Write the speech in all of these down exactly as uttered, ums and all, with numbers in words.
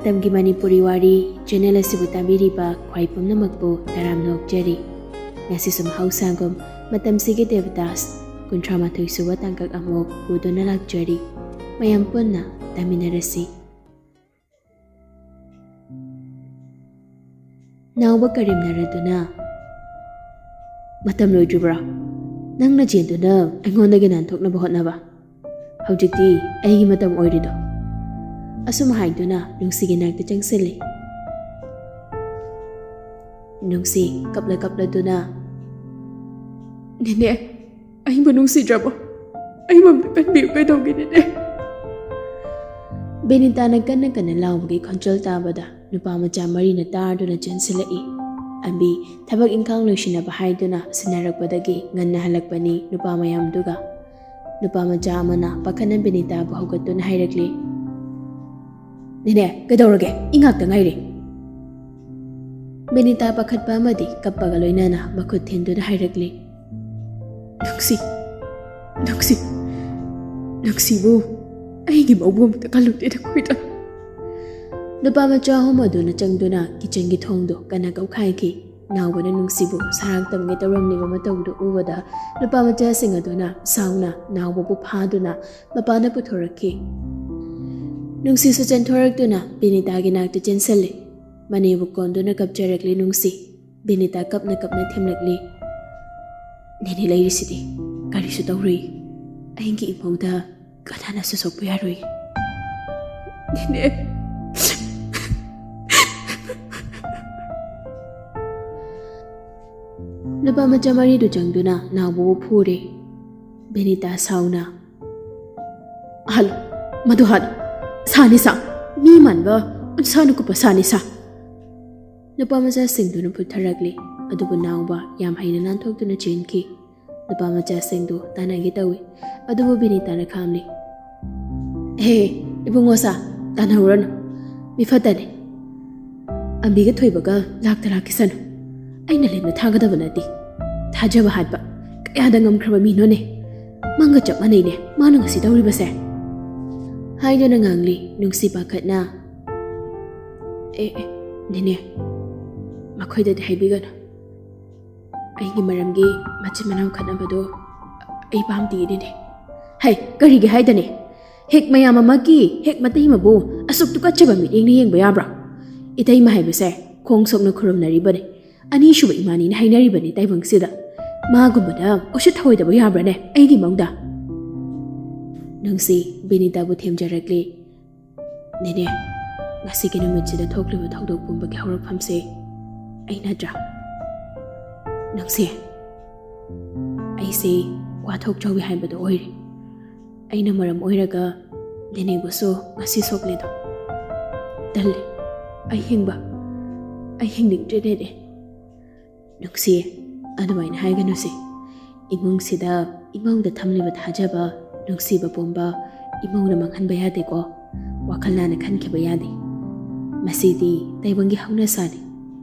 ꯃꯇꯝꯒꯤ ꯃꯅꯤꯄꯨꯔꯤ ꯋꯥꯔꯤ ꯆꯦꯅꯦꯜ ꯑꯁꯤꯕꯨ ꯇꯥꯕꯤꯔꯤꯕ ꯈ꯭ꯋꯥꯏ ꯄꯨꯝꯅꯃꯛꯄꯨ ꯇꯔꯥꯝꯅ ꯑꯣꯛꯆꯔꯤ꯫ ꯉꯁꯤꯁꯨ ꯃꯍꯧꯁꯥꯒꯨꯝ ꯃꯇꯝꯁꯤꯒꯤ ꯗꯦꯕꯗꯥꯁ ꯀꯨꯟꯊ꯭ꯔꯥ ꯃꯥꯊꯣꯏ ꯁꯨꯕ ꯇꯥꯡꯀꯛ ꯑꯃꯨꯛ ꯄꯨꯗꯨꯅ ꯂꯥꯛꯆꯔꯤ꯫ ꯃꯌꯥꯝ ꯄꯨꯟꯅ ꯇꯥꯃꯤꯟꯅꯔꯁꯤ꯫ ꯅꯥꯎꯕ ꯀꯔꯦꯝꯅꯔꯗꯨꯅ, "ꯃꯇꯝ ꯂꯣꯏꯗ꯭ꯔꯤꯕ꯭ꯔꯥ? ꯅꯪꯅ ꯆꯦꯟꯗꯨꯅ ꯑꯩꯉꯣꯟꯗꯒꯤ ꯅꯥꯟꯊꯣꯛꯅꯕ ꯍꯣꯠꯅꯕ꯫ ꯍꯧꯖꯤꯛꯇꯤ ꯑꯩꯒꯤ ꯃꯇꯝ ꯑꯣꯏꯔꯤꯗꯣ"꯫ ꯑꯁꯨꯝ ꯍꯥꯏꯗꯨꯅ ꯅꯨꯡꯁꯤꯒꯤ ꯅꯥꯛꯇ ꯆꯪꯁꯤꯜꯂꯤ꯫ ꯅꯨꯡꯁꯤ ꯀꯞꯂ ꯀꯞꯂꯗꯨꯅ, "ꯅꯦꯅꯦ, ꯑꯩꯕꯨ ꯅꯨꯡꯁꯤꯗ꯭ꯔꯕꯣ? ꯑꯩꯕꯨ ꯑꯝꯇ ꯀꯟꯕꯤꯌꯨ, ꯀꯩꯗꯧꯒꯦ ꯅꯦꯅꯦ?" ꯕꯤꯅꯤꯇꯥꯅ ꯀꯟꯅ ꯀꯟꯅ ꯂꯥꯎꯕꯒꯤ ꯈꯣꯟꯖꯦꯜ ꯇꯥꯕꯗ ꯅꯨꯄꯥ ꯃꯆꯥ ꯃꯔꯤꯅ ꯇꯥꯔꯗꯨꯅ ꯆꯦꯟꯁꯤꯜꯂꯛꯏ꯫ ꯑꯝꯕꯤ ꯊꯕꯛ ꯏꯪꯈꯥꯡ ꯂꯣꯏꯁꯤꯟꯅꯕ ꯍꯥꯏꯗꯨꯅ ꯁꯤꯟꯅꯔꯛꯄꯗꯒꯤ ꯉꯟꯅ ꯍꯜꯂꯛꯄꯅꯤ ꯅꯨꯄꯥ ꯃꯌꯥꯝꯗꯨꯒ꯫ ꯅꯨꯄꯥ ꯃꯆꯥ ꯑꯃꯅ ꯄꯥꯈꯠꯅ ꯕꯤꯅꯤꯇꯥꯕꯨ ꯍꯧꯒꯠꯇꯨꯅ ꯍꯥꯏꯔꯛꯂꯤ, "ꯅꯦꯅꯦ, ꯀꯩꯗꯧꯔꯒꯦ? ꯏ ꯉꯥꯛꯇ ꯉꯥꯏꯔꯤ"꯫ ꯕꯤꯅꯤꯇꯥ ꯄꯥꯈꯠꯄ ꯑꯃꯗꯤ ꯀꯞꯄꯒ ꯂꯣꯏꯅꯅ ꯃꯈꯨꯠ ꯊꯤꯟꯗꯨꯅ ꯍꯥꯏꯔꯛꯂꯤ, "ꯅꯨꯡꯁꯤ, ꯅꯨꯡꯁꯤ, ꯅꯨꯡꯁꯤꯕꯨ ꯑꯩꯒꯤ ꯃꯑꯣꯡ ꯑꯃꯇ ꯈꯜꯂꯨꯗꯦ ꯅꯈꯣꯏꯗ"꯫ ꯅꯨꯄꯥ ꯃꯆꯥ ꯑꯍꯨꯝ ꯑꯗꯨꯅ ꯆꯪꯗꯨꯅ ꯀꯤꯆꯟꯒꯤ ꯊꯣꯡꯗꯨ ꯀꯟꯅ ꯀꯧꯈꯥꯏꯈꯤ꯫ ꯅꯥꯎꯕꯅ ꯅꯨꯡꯁꯤꯕꯨ ꯁꯔꯥꯡ ꯇꯝꯒꯦ ꯇꯧꯔꯝꯂꯤꯕ ꯃꯇꯧꯗꯨ ꯎꯕꯗ ꯅꯨꯄꯥ ꯃꯆꯥꯁꯤꯡ ꯑꯗꯨꯅ ꯁꯥꯎꯅ ꯅꯥꯎꯕꯕꯨ ꯐꯥꯗꯨꯅ ꯃꯄꯥꯟꯗ ꯄꯨꯊꯣꯔꯛꯈꯤ꯫ ꯅꯨꯡꯁꯤꯁꯨ ꯆꯦꯟꯊꯣꯔꯛꯇꯨꯅ ꯕꯤꯅꯤꯇꯥꯒꯤ ꯅꯥꯛꯇ ꯆꯦꯟꯁꯤꯜꯂꯤ꯫ ꯃꯅꯦꯕꯨ ꯀꯣꯟꯗꯨꯅ ꯀꯞꯆꯔꯛꯂꯤ ꯅꯨꯡꯁꯤ꯫ ꯕꯤꯅꯤꯇꯥ ꯀꯞꯅ ꯀꯞꯅ ꯊꯦꯝꯂꯛꯂꯤ, "ꯅꯦꯅꯦ ꯂꯩꯔꯤꯁꯤꯗꯤ, ꯀꯔꯤꯁꯨ ꯇꯧꯔꯨꯏ꯫ ꯑꯩꯒꯤ ꯏꯃꯧꯗ ꯀꯅꯥꯅꯁꯨ ꯁꯣꯛꯄ ꯌꯥꯔꯣꯏ꯫ ꯅꯦꯅꯦ"꯫ ꯅꯨꯄꯥ ꯃꯆꯥ ꯃꯔꯤꯗꯨ ꯆꯪꯗꯨꯅ ꯅꯥꯎꯕꯕꯨ ꯐꯨꯔꯦ꯫ ꯕꯤꯅꯤꯇꯥ ꯁꯥꯎꯅ, "ꯍꯥꯠꯂꯨ, ꯃꯗꯨ ꯍꯥꯠꯂꯨ꯫ ꯁꯥꯅꯤ ꯁꯥ, ꯃꯤ ꯃꯥꯟꯕ, ꯎꯟꯁꯥ ꯅꯨꯀꯨꯞꯄ ꯁꯥꯅꯤ ꯁꯥ"꯫ ꯅꯨꯄꯥ ꯃꯆꯥꯁꯤꯡꯗꯨꯅ ꯄꯨꯊꯔꯛꯂꯤ, ꯑꯗꯨꯕꯨ ꯅꯥꯎꯕ ꯌꯥꯝ ꯍꯩꯅ ꯅꯥꯟꯊꯣꯛꯇꯨꯅ ꯆꯦꯟꯈꯤ꯫ ꯅꯨꯄꯥ ꯃꯆꯥꯁꯤꯡꯗꯨ ꯇꯥꯟꯅꯒꯦ ꯇꯧꯏ, ꯑꯗꯨꯕꯨ ꯕꯤꯅꯤꯇꯥꯅ ꯈꯥꯝꯂꯤ꯫ "ꯍꯦ, ꯏꯕꯨꯡꯉꯣ ꯁꯥ, ꯇꯥꯟꯅꯔꯨꯔꯅꯨ, ꯃꯤ ꯐꯠꯇꯅꯤ꯫ ꯑꯝꯕꯤꯒ ꯊꯣꯏꯕꯒ ꯂꯥꯛꯇ ꯂꯥꯛꯈꯤꯁꯅꯨ꯫ ꯑꯩꯅ ꯂꯦꯝꯅ ꯊꯥꯒꯗꯕ ꯅꯠꯇꯦ꯫ ꯊꯥꯖꯕ ꯍꯥꯠꯄ ꯀꯌꯥꯗ ꯉꯝꯈ꯭ꯔꯕ ꯃꯤꯅꯣꯅꯦ꯫ ꯃꯪꯒ ꯆꯞ ꯃꯥꯟꯅꯩꯅꯦ ꯃꯥꯅ ꯉꯁꯤ ꯇꯧꯔꯤꯕꯁꯦ"꯫ ꯍꯥꯏꯗꯨꯅ ꯉꯥꯡꯂꯤ ꯅꯨꯡꯁꯤ ꯄꯥꯈꯠꯅ꯫ ꯑꯦ ꯑꯦ, ꯅꯦꯅꯦ, ꯃꯈꯣꯏꯗꯗꯤ ꯍꯥꯏꯕꯤꯒꯅꯨ꯫ ꯑꯩꯒꯤ ꯃꯔꯝꯒꯤ ꯃꯆꯤꯟ ꯃꯅꯥꯎ ꯈꯠꯅꯕꯗꯣ ꯑꯩ ꯄꯥꯝꯗꯦ, ꯅꯦꯅꯦ꯫ ꯍꯩ, ꯀꯔꯤꯒꯤ ꯍꯥꯏꯗꯅꯤ? ꯍꯦꯛ ꯃꯌꯥꯝ ꯑꯃꯒꯤ ꯍꯦꯛ ꯃꯇꯩ ꯃꯕꯨ ꯑꯁꯨꯛ ꯇꯨꯀꯠꯆꯕ ꯃꯤꯠꯌꯦꯡꯅ ꯌꯦꯡꯕ ꯌꯥꯕ꯭ꯔꯥ? ꯏꯇꯩꯃ ꯍꯥꯏꯕꯁꯦ ꯈꯣꯡ ꯁꯣꯛꯅ ꯈꯨꯔꯨꯝꯅꯔꯤꯕꯅꯤ꯫ ꯑꯅꯤꯁꯨꯕ ꯏꯃꯥꯅꯤꯅ ꯍꯥꯏꯅꯔꯤꯕꯅꯤ ꯇꯥꯏꯕꯪꯁꯤꯗ꯫ ꯃꯥꯒꯨꯝꯕꯅ ꯎꯁꯤꯠ ꯊꯑꯣꯏꯗꯕ ꯌꯥꯕ꯭ꯔꯥꯅꯦ ꯑꯩꯒꯤ ꯃꯪꯗ? ꯅꯨꯡꯁꯤ ꯕꯤꯅꯤꯇꯥꯕꯨ ꯊꯦꯝꯖꯔꯛꯂꯤ꯫ "ꯅꯦꯅꯦ, ꯉꯁꯤꯒꯤ ꯅꯨꯃꯤꯠꯁꯤꯗ ꯊꯣꯛꯂꯤꯕ ꯊꯧꯗꯣꯛ ꯄꯨꯝꯕꯒꯤ ꯍꯧꯔꯛꯐꯝꯁꯦ ꯑꯩ ꯅꯠꯇ꯭ꯔꯥ? ꯅꯨꯡꯁꯤ, ꯑꯩꯁꯦ ꯋꯥꯊꯣꯛ ꯆꯥꯎꯏ ꯍꯥꯏꯕꯗꯣ ꯑꯣꯏꯔꯦ꯫ ꯑꯩꯅ ꯃꯔꯝ ꯑꯣꯏꯔꯒ ꯅꯦꯅꯦꯕꯨꯁꯨ ꯉꯁꯤ ꯁꯣꯛꯂꯦꯗꯣ꯫ ꯇꯜꯂꯦ꯫ ꯑꯩ ꯍꯤꯡꯕ, ꯑꯩ ꯍꯤꯡꯅꯤꯡꯗ꯭ꯔꯦ, ꯅꯦꯅꯦ꯫" "ꯅꯨꯡꯁꯤ, ꯑꯗꯨꯃꯥꯏꯅ ꯍꯥꯏꯒꯅꯨꯁꯦ꯫ ꯏꯃꯨꯡꯁꯤꯗ ꯏꯃꯧꯗ ꯊꯝꯂꯤꯕ ꯊꯥꯖꯕ, ꯅꯨꯡꯁꯤꯕ ꯄꯨꯝꯕ ꯏꯃꯧꯅ ꯃꯥꯡꯍꯟꯕ ꯌꯥꯗꯦꯀꯣ꯫ ꯋꯥꯈꯜ ꯂꯥꯟꯅ ꯈꯟꯈꯤꯕ ꯌꯥꯗꯦ꯫ ꯃꯁꯤꯗꯤ ꯇꯥꯏꯕꯪꯒꯤ ꯍꯧꯅꯁꯥꯅꯤ꯫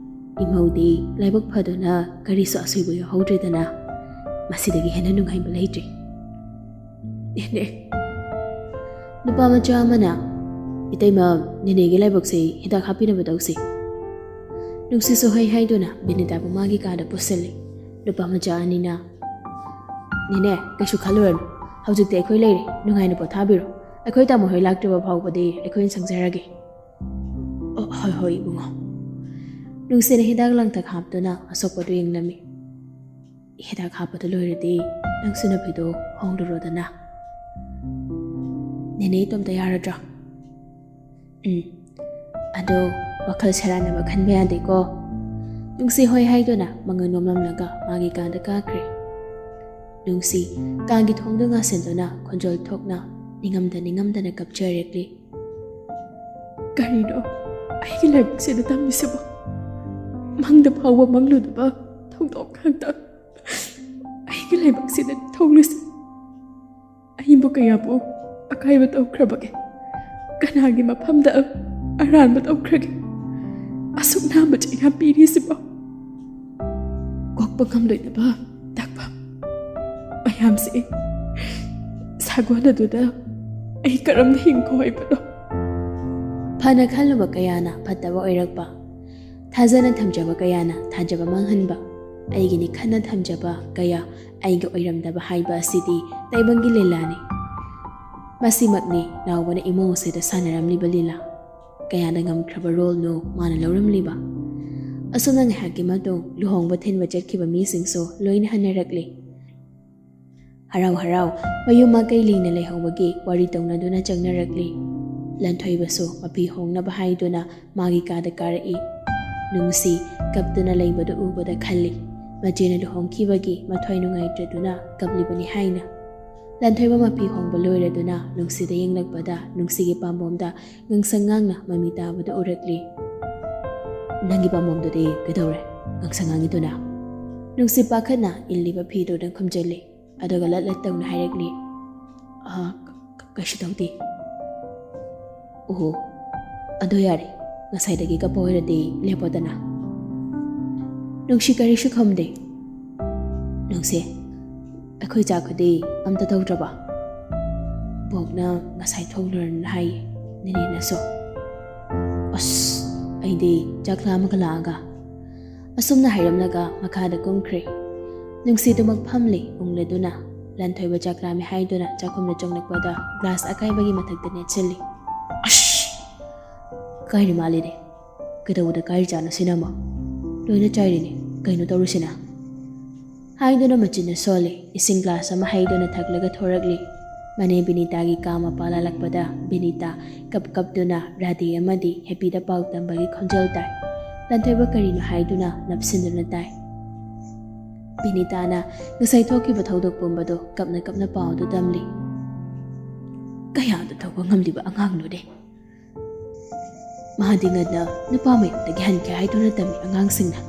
ꯏꯃꯧꯗꯤ ꯂꯥꯏꯕꯛ ꯐꯗꯨꯅ ꯀꯔꯤꯁꯨ ꯑꯁꯣꯏꯕ ꯌꯥꯎꯍꯧꯗ꯭ꯔꯦꯗꯅ꯫ ꯃꯁꯤꯗꯒꯤ ꯍꯦꯟꯅ ꯅꯨꯡꯉꯥꯏꯕ ꯂꯩꯇ꯭ꯔꯦ꯫" "ꯅꯦꯅꯦ, ꯅꯨꯄꯥ ꯃꯆꯥ ꯑꯃꯅ, ꯏꯇꯩꯃ, ꯅꯦꯅꯦꯒꯤ ꯂꯥꯏꯕꯛꯁꯦ ꯍꯤꯗꯥꯛ ꯍꯥꯞꯄꯤꯅꯕ ꯇꯧꯁꯤ꯫" ꯅꯨꯡꯁꯤꯁꯨ ꯍꯩ ꯍꯥꯏꯗꯨꯅ ꯕꯤꯅꯤꯇꯥꯕꯨ ꯃꯥꯒꯤ ꯀꯥꯗ ꯄꯨꯁꯤꯜꯂꯤ꯫ ꯅꯨꯄꯥ ꯃꯆꯥ ꯑꯅꯤꯅ, "ꯅꯦꯅꯦ, ꯀꯩꯁꯨ ꯈꯜꯂꯨꯔꯅꯨ꯫ ꯍꯧꯖꯤꯛꯇꯤ ꯑꯩꯈꯣꯏ ꯂꯩꯔꯦ꯫ ꯅꯨꯡꯉꯥꯏꯅ ꯄꯣꯊꯥꯕꯤꯔꯣ꯫ ꯑꯩꯈꯣꯏ ꯇꯥꯃꯣ ꯍꯣꯏ ꯂꯥꯛꯇ꯭ꯔꯤꯕ ꯐꯥꯎꯕꯗꯤ ꯑꯩꯈꯣꯏꯅ ꯁꯪꯖꯔꯒꯦ꯫" "ꯑꯣ, ꯍꯣꯏ, ꯍꯣꯏ, ꯏꯕꯨꯡꯉꯣ꯫" ꯅꯨꯡꯁꯤꯅ ꯍꯤꯗꯥꯛ ꯂꯥꯡꯊꯛ ꯍꯥꯞꯇꯨꯅ ꯑꯁꯣꯛꯄꯗꯨ ꯌꯦꯡꯂꯝꯃꯤ꯫ "ꯍꯤꯗꯥꯛ ꯍꯥꯞꯄꯗꯨ ꯂꯣꯏꯔꯗꯤ ꯅꯪꯁꯨ ꯅꯨꯄꯤꯗꯣ ꯍꯣꯡꯂꯨꯔꯣꯗꯅ꯫" "ꯅꯦꯅꯦ, ꯏꯇꯣꯝꯇ ꯌꯥꯔꯗ꯭ꯔꯣ?" "ꯎꯝ, ꯑꯗꯣ ꯋꯥꯈꯜ ꯁꯦꯔꯥꯟꯅꯕ ꯈꯟꯕ ꯌꯥꯗꯦꯀꯣ꯫" ꯅꯨꯡꯁꯤ ꯍꯣꯏ ꯍꯥꯏꯗꯨꯅ ꯃꯉꯛ ꯅꯣꯝꯂꯝꯂꯒ ꯃꯥꯒꯤ ꯀꯥꯗ ꯀꯥꯈ꯭ꯔꯦ꯫ ꯅꯨꯡꯁꯤ ꯀꯥꯒꯤ ꯊꯣꯡꯗꯨ ꯉꯥꯁꯤꯟꯗꯨꯅ ꯈꯣꯟꯖꯦꯜ ꯊꯣꯛꯅ ꯅꯤꯡꯉꯝꯗ ꯅꯤꯡꯉꯝꯗꯅ ꯀꯞꯆꯔꯛꯂꯤ꯫ "ꯀꯔꯤꯅꯣ ꯑꯩꯒꯤ ꯂꯥꯏꯕꯛꯁꯤꯗ ꯇꯝꯃꯤꯁꯤꯕꯣ? ꯃꯪꯗ ꯐꯥꯎꯕ ꯃꯪꯂꯨꯗꯕ ꯊꯧꯗꯣꯛ ꯉꯥꯛꯇ ꯑꯩꯒꯤ ꯂꯥꯏꯕꯛꯁꯤꯗ ꯊꯣꯛꯂꯤꯁꯤ꯫ ꯑꯩꯕꯨ ꯀꯌꯥꯕꯨ ꯑꯀꯥꯏꯕ ꯇꯧꯈ꯭ꯔꯕꯒꯦ? ꯀꯅꯥꯒꯤ ꯃꯐꯝꯗ ꯑꯔꯥꯟꯕ ꯇꯧꯈ꯭ꯔꯒꯦ? ꯑꯁꯨꯛ ꯅꯥꯕ ꯆꯩꯅꯥ ꯄꯤꯔꯤꯁꯤꯕꯣ? ꯀꯣꯛꯄ ꯉꯝꯂꯣꯏꯗꯕ ꯇꯥꯛꯐꯝ ꯃꯌꯥꯝꯁꯦ ꯁꯥꯒꯣꯟ ꯑꯗꯨꯗ ꯑꯩ ꯀꯔꯝꯅ ꯍꯤꯡꯈꯣ ꯍꯥꯏꯕꯅꯣ? ꯐꯅ ꯈꯜꯂꯨꯕ ꯀꯌꯥꯅ ꯐꯠꯇꯕ ꯑꯣꯏꯔꯛꯄ, ꯊꯥꯖꯅ ꯊꯝꯖꯕ ꯀꯌꯥꯅ ꯊꯥꯖꯕ ꯃꯥꯡꯍꯟꯕ, ꯑꯩꯒꯤꯅꯤ ꯈꯟꯅ ꯊꯝꯖꯕ ꯀꯌꯥ ꯑꯩꯒꯤ ꯑꯣꯏꯔꯝꯗꯕ ꯍꯥꯏꯕ ꯑꯁꯤꯗꯤ ꯇꯥꯏꯕꯪꯒꯤ ꯂꯤꯂꯥꯅꯤ꯫ ꯃꯁꯤꯃꯛꯅꯤ ꯅꯥꯎꯕꯅ ꯏꯃꯨꯡ ꯑꯁꯤꯗ ꯁꯥꯟꯅꯔꯝꯂꯤꯕ ꯂꯤꯂꯥ꯫ ꯀꯌꯥꯗ ꯉꯝꯈ꯭ꯔꯕ ꯔꯣꯜꯅꯣ ꯃꯥꯅ ꯂꯧꯔꯝꯂꯤꯕ꯫ ꯑꯁꯨꯝꯅ ꯉꯥꯏꯍꯥꯛꯀꯤ ꯃꯇꯨꯡ ꯂꯨꯍꯣꯡꯕ ꯊꯤꯟꯕ ꯆꯠꯈꯤꯕ ꯃꯤꯁꯤꯡꯁꯨ ꯂꯣꯏꯅ ꯍꯟꯅꯔꯛꯂꯤ꯫ ꯍꯔꯥꯎ ꯍꯔꯥꯎ ꯃꯌꯨꯝ ꯃꯀꯩ ꯂꯤꯡꯅ ꯂꯩꯍꯧꯕꯒꯤ ꯋꯥꯔꯤ ꯇꯧꯅꯗꯨꯅ ꯆꯪꯅꯔꯛꯂꯤ꯫ ꯂꯟꯊꯣꯏꯕꯁꯨ ꯃꯐꯤ ꯍꯣꯡꯅꯕ ꯍꯥꯏꯗꯨꯅ ꯃꯥꯒꯤ ꯀꯥꯗ ꯀꯥꯔꯛꯏ꯫ ꯅꯨꯡꯁꯤ ꯀꯞꯇꯨꯅ ꯂꯩꯕꯗꯨ ꯎꯕꯗ ꯈꯜꯂꯤ, ꯃꯆꯦꯅ ꯂꯨꯍꯣꯡꯈꯤꯕꯒꯤ ꯃꯊ꯭ꯋꯥꯏ ꯅꯨꯡꯉꯥꯏꯇ꯭ꯔꯗꯨꯅ ꯀꯞꯂꯤꯕꯅꯤ ꯍꯥꯏꯅ꯫ ꯂꯟꯊꯣꯏꯕ ꯃꯐꯤ ꯍꯣꯡꯕ ꯂꯣꯏꯔꯗꯨꯅ ꯅꯨꯡꯁꯤꯗ ꯌꯦꯡꯂꯛꯄꯗ ꯅꯨꯡꯁꯤꯒꯤ ꯄꯥꯝꯕꯣꯝꯗ ꯉꯥꯡꯁꯪ ꯉꯥꯡꯅ ꯃꯃꯤ ꯇꯥꯕꯗꯨ ꯎꯔꯛꯂꯤ꯫ "ꯅꯪꯒꯤ ꯄꯥꯝꯕꯣꯝꯗꯨꯗꯤ ꯀꯩꯗꯧꯔꯦ? ꯉꯥꯡꯁꯪ ꯉꯥꯡꯉꯤꯗꯨꯅ?" ꯅꯨꯡꯁꯤ ꯄꯥꯈꯠꯅ ꯏꯜꯂꯤꯕ ꯐꯤꯗꯨꯅ ꯈꯨꯝꯖꯤꯜꯂꯤ꯫ ꯑꯗꯨꯒ ꯂꯠ ꯂꯠ ꯇꯧꯅ ꯍꯥꯏꯔꯛꯂꯤ, "ꯑ, ꯀ-, ꯀꯩꯁꯨ ꯇꯧꯗꯦ꯫ ꯑꯣꯍꯣ, ꯑꯗꯣ ꯌꯥꯔꯦ, ꯉꯁꯥꯏꯗꯒꯤ ꯀꯞꯄ ꯑꯣꯏꯔꯗꯤ ꯂꯦꯞꯄꯣꯗꯅ꯫" ꯅꯨꯡꯁꯤ ꯀꯔꯤꯁꯨ ꯈꯨꯝꯗꯦ꯫ "ꯅꯨꯡꯁꯤ, ꯑꯩꯈꯣꯏ ꯆꯥꯛꯀꯗꯤ ꯑꯝꯇ ꯇꯧꯗ꯭ꯔꯕ? ꯕꯣꯛꯅ ꯉꯁꯥꯏ ꯊꯣꯡꯂꯨꯔꯅꯨ ꯍꯥꯏꯌꯦ, ꯅꯦꯅꯦꯅꯁꯨ꯫ ꯑꯁ, ꯑꯩꯗꯤ ꯆꯥꯛ ꯂꯥꯝꯃꯒ ꯂꯥꯛꯑꯒ꯫" ꯑꯁꯨꯝꯅ ꯍꯥꯏꯔꯝꯂꯒ ꯃꯈꯥꯗ ꯀꯨꯝꯈ꯭ꯔꯦ꯫ ꯅꯨꯡꯁꯤꯗꯨꯃꯛ ꯐꯝꯂꯤ ꯎꯪꯂꯗꯨꯅ꯫ ꯂꯟꯊꯣꯏꯕ ꯆꯥꯛ ꯂꯥꯝꯃꯤ ꯍꯥꯏꯗꯨꯅ ꯆꯥꯛꯈꯨꯝꯗ ꯆꯪꯂꯛꯄꯗ ꯒ꯭ꯂꯥꯁ ꯑꯀꯥꯏꯕꯒꯤ ꯃꯊꯛꯇ ꯅꯦꯠꯁꯤꯜꯂꯤ꯫ "ꯑꯁ! ꯀꯥꯏꯔꯤ ꯃꯥꯜꯂꯤꯅꯦ꯫ ꯀꯩꯗꯧꯕꯗ ꯀꯥꯏꯔꯤꯖꯥꯠꯅꯣ ꯁꯤꯅ ꯑꯃꯨꯛ? ꯂꯣꯏꯅ ꯆꯥꯏꯔꯤꯅꯦ꯫ ꯀꯩꯅꯣ ꯇꯧꯔꯤꯁꯤꯅ?" ꯍꯥꯏꯗꯨꯅ ꯃꯆꯤꯟꯅ ꯁꯣꯜꯂꯤ꯫ ꯏꯁꯤꯡ ꯒ꯭ꯂꯥꯁ ꯑꯃ ꯍꯩꯗꯨꯅ ꯊꯛꯂꯒ ꯊꯣꯔꯛꯂꯤ꯫ ꯃꯅꯦ ꯕꯤꯅꯤꯇꯥꯒꯤ ꯀꯥ ꯃꯄꯥ ꯂꯥꯜꯂꯛꯄꯗ ꯕꯤꯅꯤꯇꯥ ꯀꯞ ꯀꯞꯇꯨꯅ ꯔꯥꯙꯦ ꯑꯃꯗꯤ ꯍꯦꯄꯤꯗ ꯄꯥꯎ ꯇꯝꯕꯒꯤ ꯈꯣꯟꯖꯦꯜ ꯇꯥꯏ꯫ ꯂꯟꯊꯣꯏꯕ ꯀꯔꯤꯅꯣ ꯍꯥꯏꯗꯨꯅ ꯅꯞꯁꯤꯟꯗꯨꯅ ꯇꯥꯏ꯫ ꯕꯤꯅꯤꯇꯥꯅ ꯉꯁꯥꯏ ꯊꯣꯛꯈꯤꯕ ꯊꯧꯗꯣꯛ ꯄꯨꯝꯕꯗꯣ ꯀꯞꯅ ꯀꯞꯅ ꯄꯥꯎꯗꯨ ꯇꯝꯂꯤ꯫ "ꯀꯌꯥꯗ ꯇꯧꯕ ꯉꯝꯂꯤꯕ ꯑꯉꯥꯡꯅꯣꯅꯦ? ꯃꯥꯗꯤ ꯉꯟꯅ ꯅꯨꯄꯥ ꯃꯌꯨꯝꯗꯒꯤ ꯍꯟꯈꯤ ꯍꯥꯏꯗꯨꯅ ꯇꯝꯃꯤ ꯑꯉꯥꯡꯁꯤꯡꯅ꯫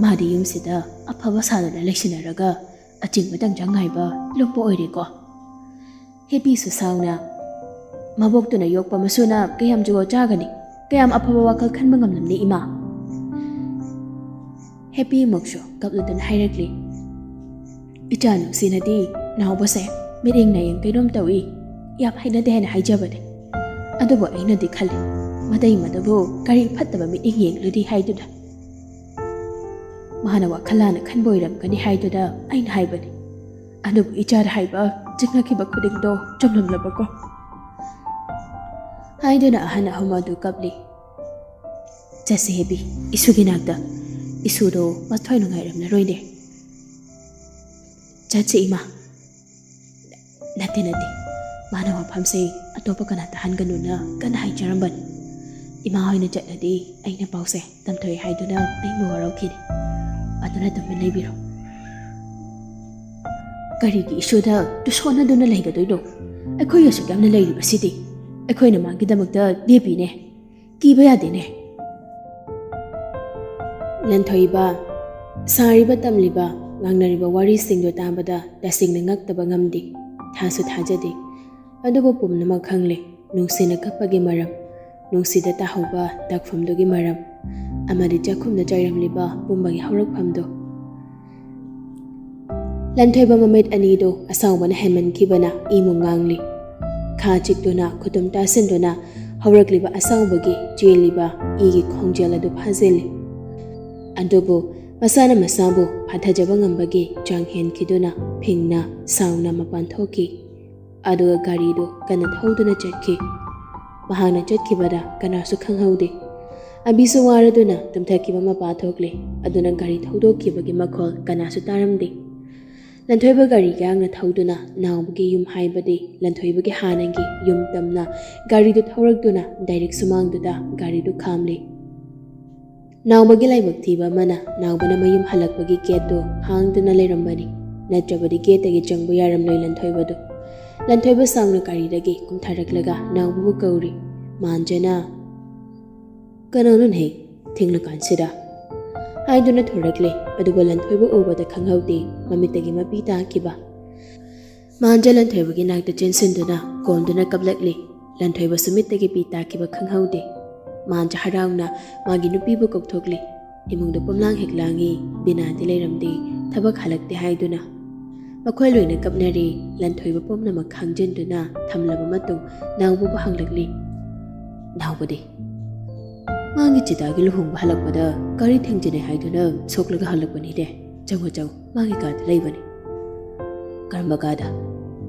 ꯃꯥꯗꯤ ꯌꯨꯝꯁꯤꯗ ꯑꯐꯕ ꯁꯥꯗꯨꯅ ꯂꯩꯁꯤꯟꯅꯔꯒ ꯑꯆꯤꯡꯕ ꯇꯪꯖ ꯉꯥꯏꯕ ꯂꯨꯞꯄ ꯑꯣꯏꯔꯦꯀꯣ꯫" ꯍꯦꯄꯤꯁꯨ ꯁꯥꯎꯅ, "ꯃꯕꯣꯛꯇꯨꯅ ꯌꯣꯛꯄ ꯃꯁꯨꯅ ꯀꯌꯥꯝ ꯖꯨꯒꯣꯠ ꯆꯥꯒꯅꯤ? ꯀꯌꯥꯝ ꯑꯐꯕ ꯋꯥꯈꯜ ꯈꯟꯕ ꯉꯝꯂꯝꯅꯤ, ꯏꯃꯥ?" ꯍꯦꯄꯤ ꯑꯃꯨꯛꯁꯨ ꯀꯞꯂꯗꯨꯅ ꯍꯥꯏꯔꯛꯂꯤ, "ꯏꯆꯥ ꯅꯨꯡꯁꯤꯅꯗꯤ ꯅꯥꯎꯕꯁꯦ ꯃꯤꯠꯌꯦꯡ ꯅꯥꯌꯦꯡ ꯀꯩꯅꯣꯝ ꯇꯧꯏ, ꯌꯥꯝ ꯍꯩꯅꯗꯦ ꯍꯥꯏꯅ ꯍꯥꯏꯖꯕꯅꯦ꯫ ꯑꯗꯨꯕꯨ ꯑꯩꯅꯗꯤ ꯈꯜꯂꯤ, ꯃꯇꯩ ꯃꯗꯨꯕꯨ ꯀꯔꯤ ꯐꯠꯇꯕ ꯃꯤꯠꯌꯦꯡ ꯌꯦꯡꯂꯨꯔꯤ ꯍꯥꯏꯗꯨꯅ꯫ ꯃꯥꯅ ꯋꯥꯈꯜ ꯂꯥꯟꯅ ꯈꯟꯕ ꯑꯣꯏꯔꯝꯒꯅꯤ ꯍꯥꯏꯗꯨꯅ ꯑꯩꯅ ꯍꯥꯏꯕꯅꯤ꯫ ꯑꯗꯨꯕꯨ ꯏꯆꯥꯗ ꯍꯥꯏꯕ ꯆꯤꯡꯅꯈꯤꯕ ꯈꯨꯗꯤꯡꯗꯣ ꯆꯨꯝꯂꯝꯂꯕꯀꯣ?" ꯍꯥꯏꯗꯨꯅ ꯑꯍꯟ ꯑꯍꯨꯝ ꯑꯗꯨ ꯀꯞꯂꯤ꯫ "ꯆꯠꯁꯤ ꯍꯦꯕꯤ, ꯏꯁꯨꯒꯤ ꯅꯥꯛꯇ꯫ ꯏꯁꯨꯗꯣ ꯃꯊ꯭ꯋꯥꯏ ꯅꯨꯡꯉꯥꯏꯔꯝꯂꯔꯣꯏꯅꯦ꯫" "ꯆꯠꯁꯤ ꯏꯃꯥ꯫" "ꯅꯠꯇꯦ, ꯅꯠꯇꯦ, ꯃꯥꯅ ꯋꯥꯐꯝꯁꯦ ꯑꯇꯣꯞꯄ ꯀꯅꯥ ꯇꯥꯍꯟꯒꯅꯨꯅ ꯀꯟꯅ ꯍꯥꯏꯖꯔꯝꯕꯅꯤ꯫ ꯏꯃꯥ ꯍꯣꯏꯅ ꯆꯠꯂꯗꯤ ꯑꯩꯅ ꯄꯥꯎꯁꯦ ꯇꯝꯊꯣꯛꯑꯦ ꯍꯥꯏꯗꯨꯅ ꯑꯩꯕꯨ ꯋꯥꯔꯧꯈꯤꯅꯤ꯫ ꯑꯗꯨꯅ ꯇꯨꯃꯤꯟ ꯂꯩꯕꯤꯔꯣ꯫" "ꯀꯔꯤꯒꯤ ꯏꯁꯨꯗ ꯇꯨꯁꯣꯟꯅꯗꯨꯅ ꯂꯩꯒꯗꯣꯏꯅꯣ? ꯑꯩꯈꯣꯏ ꯑꯁꯨꯛ ꯌꯥꯝꯅ ꯂꯩꯔꯤꯕꯁꯤꯗꯤ꯫ ꯑꯩꯈꯣꯏꯅ ꯃꯥꯒꯤꯗꯃꯛꯇ ꯂꯦꯞꯄꯤꯅꯦ꯫ ꯀꯤꯕ ꯌꯥꯗꯦꯅꯦ꯫" ꯂꯟꯊꯣꯏꯕ, ꯁꯥꯔꯤꯕ, ꯇꯝꯂꯤꯕ, ꯉꯥꯡꯅꯔꯤꯕ ꯋꯥꯔꯤꯁꯤꯡꯗꯨ ꯇꯥꯕꯗ ꯇꯁꯦꯡꯅ ꯉꯛꯇꯕ ꯉꯝꯗꯦ꯫ ꯊꯥꯁꯨ ꯊꯥꯖꯗꯦ꯫ ꯑꯗꯨꯕꯨ ꯄꯨꯝꯅꯃꯛ ꯈꯪꯂꯦ꯫ ꯅꯨꯡꯁꯤꯅ ꯀꯞꯄꯒꯤ ꯃꯔꯝ, ꯅꯨꯡꯁꯤꯗ ꯇꯥꯍꯧꯕ ꯇꯥꯛꯐꯝꯗꯨꯒꯤ ꯃꯔꯝ, ꯑꯃꯗꯤ ꯆꯥꯛꯈꯨꯝꯗ ꯆꯥꯏꯔꯝꯂꯤꯕ ꯄꯨꯝꯕꯒꯤ ꯍꯧꯔꯛꯐꯝꯗꯨ꯫ ꯂꯟꯊꯣꯏꯕ ꯃꯃꯤꯠ ꯑꯅꯤꯗꯨ ꯑꯁꯥꯎꯕꯅ ꯍꯦꯟꯃꯟꯈꯤꯕꯅ ꯏꯃꯨ ꯉꯥꯡꯂꯤ꯫ ꯈꯥ ꯆꯤꯛꯇꯨꯅ, ꯈꯨꯇꯨꯝ ꯇꯥꯁꯤꯟꯗꯨꯅ ꯍꯧꯔꯛꯂꯤꯕ ꯑꯁꯥꯎꯕꯒꯤ ꯆꯦꯜꯂꯤꯕ ꯏꯒꯤ ꯈꯣꯡꯖꯦꯜ ꯑꯗꯨ ꯐꯥꯖꯤꯜꯂꯤ꯫ ꯑꯗꯨꯕꯨ ꯃꯁꯥꯅ ꯃꯁꯥꯕꯨ ꯐꯥꯊꯖꯕ ꯉꯝꯕꯒꯤ ꯆꯥꯡ ꯍꯦꯟꯈꯤꯗꯨꯅ ꯐꯤꯡꯅ ꯁꯥꯎꯅ ꯃꯄꯥꯟ ꯊꯣꯛꯈꯤ꯫ ꯑꯗꯨꯒ ꯒꯥꯔꯤꯗꯨ ꯀꯟꯅ ꯊꯧꯗꯨꯅ ꯆꯠꯈꯤ꯫ ꯃꯍꯥꯛꯅ ꯆꯠꯈꯤꯕꯗ ꯀꯅꯥꯁꯨ ꯈꯪꯍꯧꯗꯦ꯫ ꯑꯕꯤꯁꯨ ꯋꯥꯔꯗꯨꯅ ꯇꯨꯝꯊꯈꯤꯕ ꯃꯄꯥ ꯊꯣꯛꯂꯦ꯫ ꯑꯗꯨꯅ ꯒꯥꯔꯤ ꯊꯧꯗꯣꯛꯈꯤꯕꯒꯤ ꯃꯈꯣꯜ ꯀꯅꯥꯁꯨ ꯇꯥꯔꯝꯗꯦ꯫ ꯂꯟꯊꯣꯏꯕ ꯒꯥꯔꯤ ꯌꯥꯡꯅ ꯊꯧꯗꯨꯅ ꯅꯥꯎꯕꯒꯤ ꯌꯨꯝ, ꯍꯥꯏꯕꯗꯤ ꯂꯟꯊꯣꯏꯕꯒꯤ ꯍꯥꯟꯅꯒꯤ ꯌꯨꯝ ꯇꯝꯅ ꯒꯥꯔꯤꯗꯨ ꯊꯧꯔꯛꯇꯨꯅ ꯗꯥꯏꯔꯦꯛ ꯁꯨꯃꯥꯡꯗꯨꯗ ꯒꯥꯔꯤꯗꯨ ꯈꯥꯝꯂꯤ꯫ ꯅꯥꯎꯕꯒꯤ ꯂꯥꯏꯕꯛ ꯊꯤꯕ ꯑꯃꯅ ꯅꯥꯎꯕꯅ ꯃꯌꯨꯝ ꯍꯜꯂꯛꯄꯒꯤ ꯒꯦꯠꯇꯨ ꯍꯥꯡꯗꯨꯅ ꯂꯩꯔꯝꯕꯅꯤ꯫ ꯅꯠꯇ꯭ꯔꯕꯗꯤ ꯒꯦꯠꯇꯒꯤ ꯆꯪꯕ ꯌꯥꯔꯝꯂꯣꯏ ꯂꯟꯊꯣꯏꯕꯗꯨ꯫ ꯂꯟꯊꯣꯏꯕ ꯁꯥꯡꯅ ꯒꯥꯔꯤꯗꯒꯤ ꯀꯨꯝꯊꯔꯛꯂꯒ ꯅꯥꯎꯕꯕꯨ ꯀꯧꯔꯤ꯫ ꯃꯥꯟꯖꯅ, "ꯀꯅꯥꯅꯣꯅꯦ ꯊꯦꯡꯂꯀꯥꯟꯁꯤꯗ?" ꯍꯥꯏꯗꯨꯅ ꯊꯣꯔꯛꯂꯦ꯫ ꯑꯗꯨꯕꯨ ꯂꯟꯊꯣꯏꯕ ꯎꯕꯗ ꯈꯪꯍꯧꯗꯦ ꯃꯃꯤꯠꯇꯒꯤ ꯃꯄꯤ ꯇꯥꯈꯤꯕ꯫ ꯃꯥꯟꯖ ꯂꯟꯊꯣꯏꯕꯒꯤ ꯅꯥꯛꯇ ꯆꯦꯟꯁꯤꯟꯗꯨꯅ ꯀꯣꯟꯗꯨꯅ ꯀꯞꯂꯛꯂꯤ꯫ ꯂꯟꯊꯣꯏꯕꯁꯨ ꯃꯤꯠꯇꯒꯤ ꯄꯤ ꯇꯥꯈꯤꯕ ꯈꯪꯍꯧꯗꯦ꯫ ꯃꯥꯟꯖ ꯍꯔꯥꯎꯅ ꯃꯥꯒꯤ ꯅꯨꯄꯤꯕꯨ ꯀꯧꯊꯣꯛꯂꯤ꯫ ꯏꯃꯨꯡꯗ ꯄꯣꯝꯂꯥꯡ ꯍꯦꯛ ꯂꯥꯡꯉꯤ꯫ ꯕꯤꯅꯥꯗꯤ ꯂꯩꯔꯝꯗꯦ, ꯊꯕꯛ ꯍꯜꯂꯛꯇꯦ ꯍꯥꯏꯗꯨꯅ꯫ ꯃꯈꯣꯏ ꯂꯣꯏꯅ ꯀꯞꯅꯔꯦ꯫ ꯂꯟꯊꯣꯏꯕ ꯄꯨꯝꯅꯃꯛ ꯈꯥꯡꯖꯤꯟꯗꯨꯅ ꯊꯝꯂꯕ ꯃꯇꯨꯡ ꯅꯥꯎꯕꯕꯨ ꯍꯪꯂꯛꯂꯤ, "ꯅꯥꯎꯕꯗꯤ?" ꯃꯥꯒꯤ ꯆꯤꯇꯥꯒꯤ ꯂꯨꯍꯣꯡꯕ ꯍꯜꯂꯛꯄꯗ ꯒꯥꯔꯤ ꯊꯦꯡꯖꯤꯟꯅꯩ ꯍꯥꯏꯗꯨꯅ ꯁꯣꯛꯂꯒ ꯍꯜꯂꯛꯄꯅꯤꯅꯦ꯫ ꯆꯪꯉꯣ ꯆꯪꯉꯣ, ꯃꯥꯒꯤ ꯀꯥꯗ ꯂꯩꯕꯅꯤ꯫ ꯀꯔꯝꯕ ꯀꯥꯗ?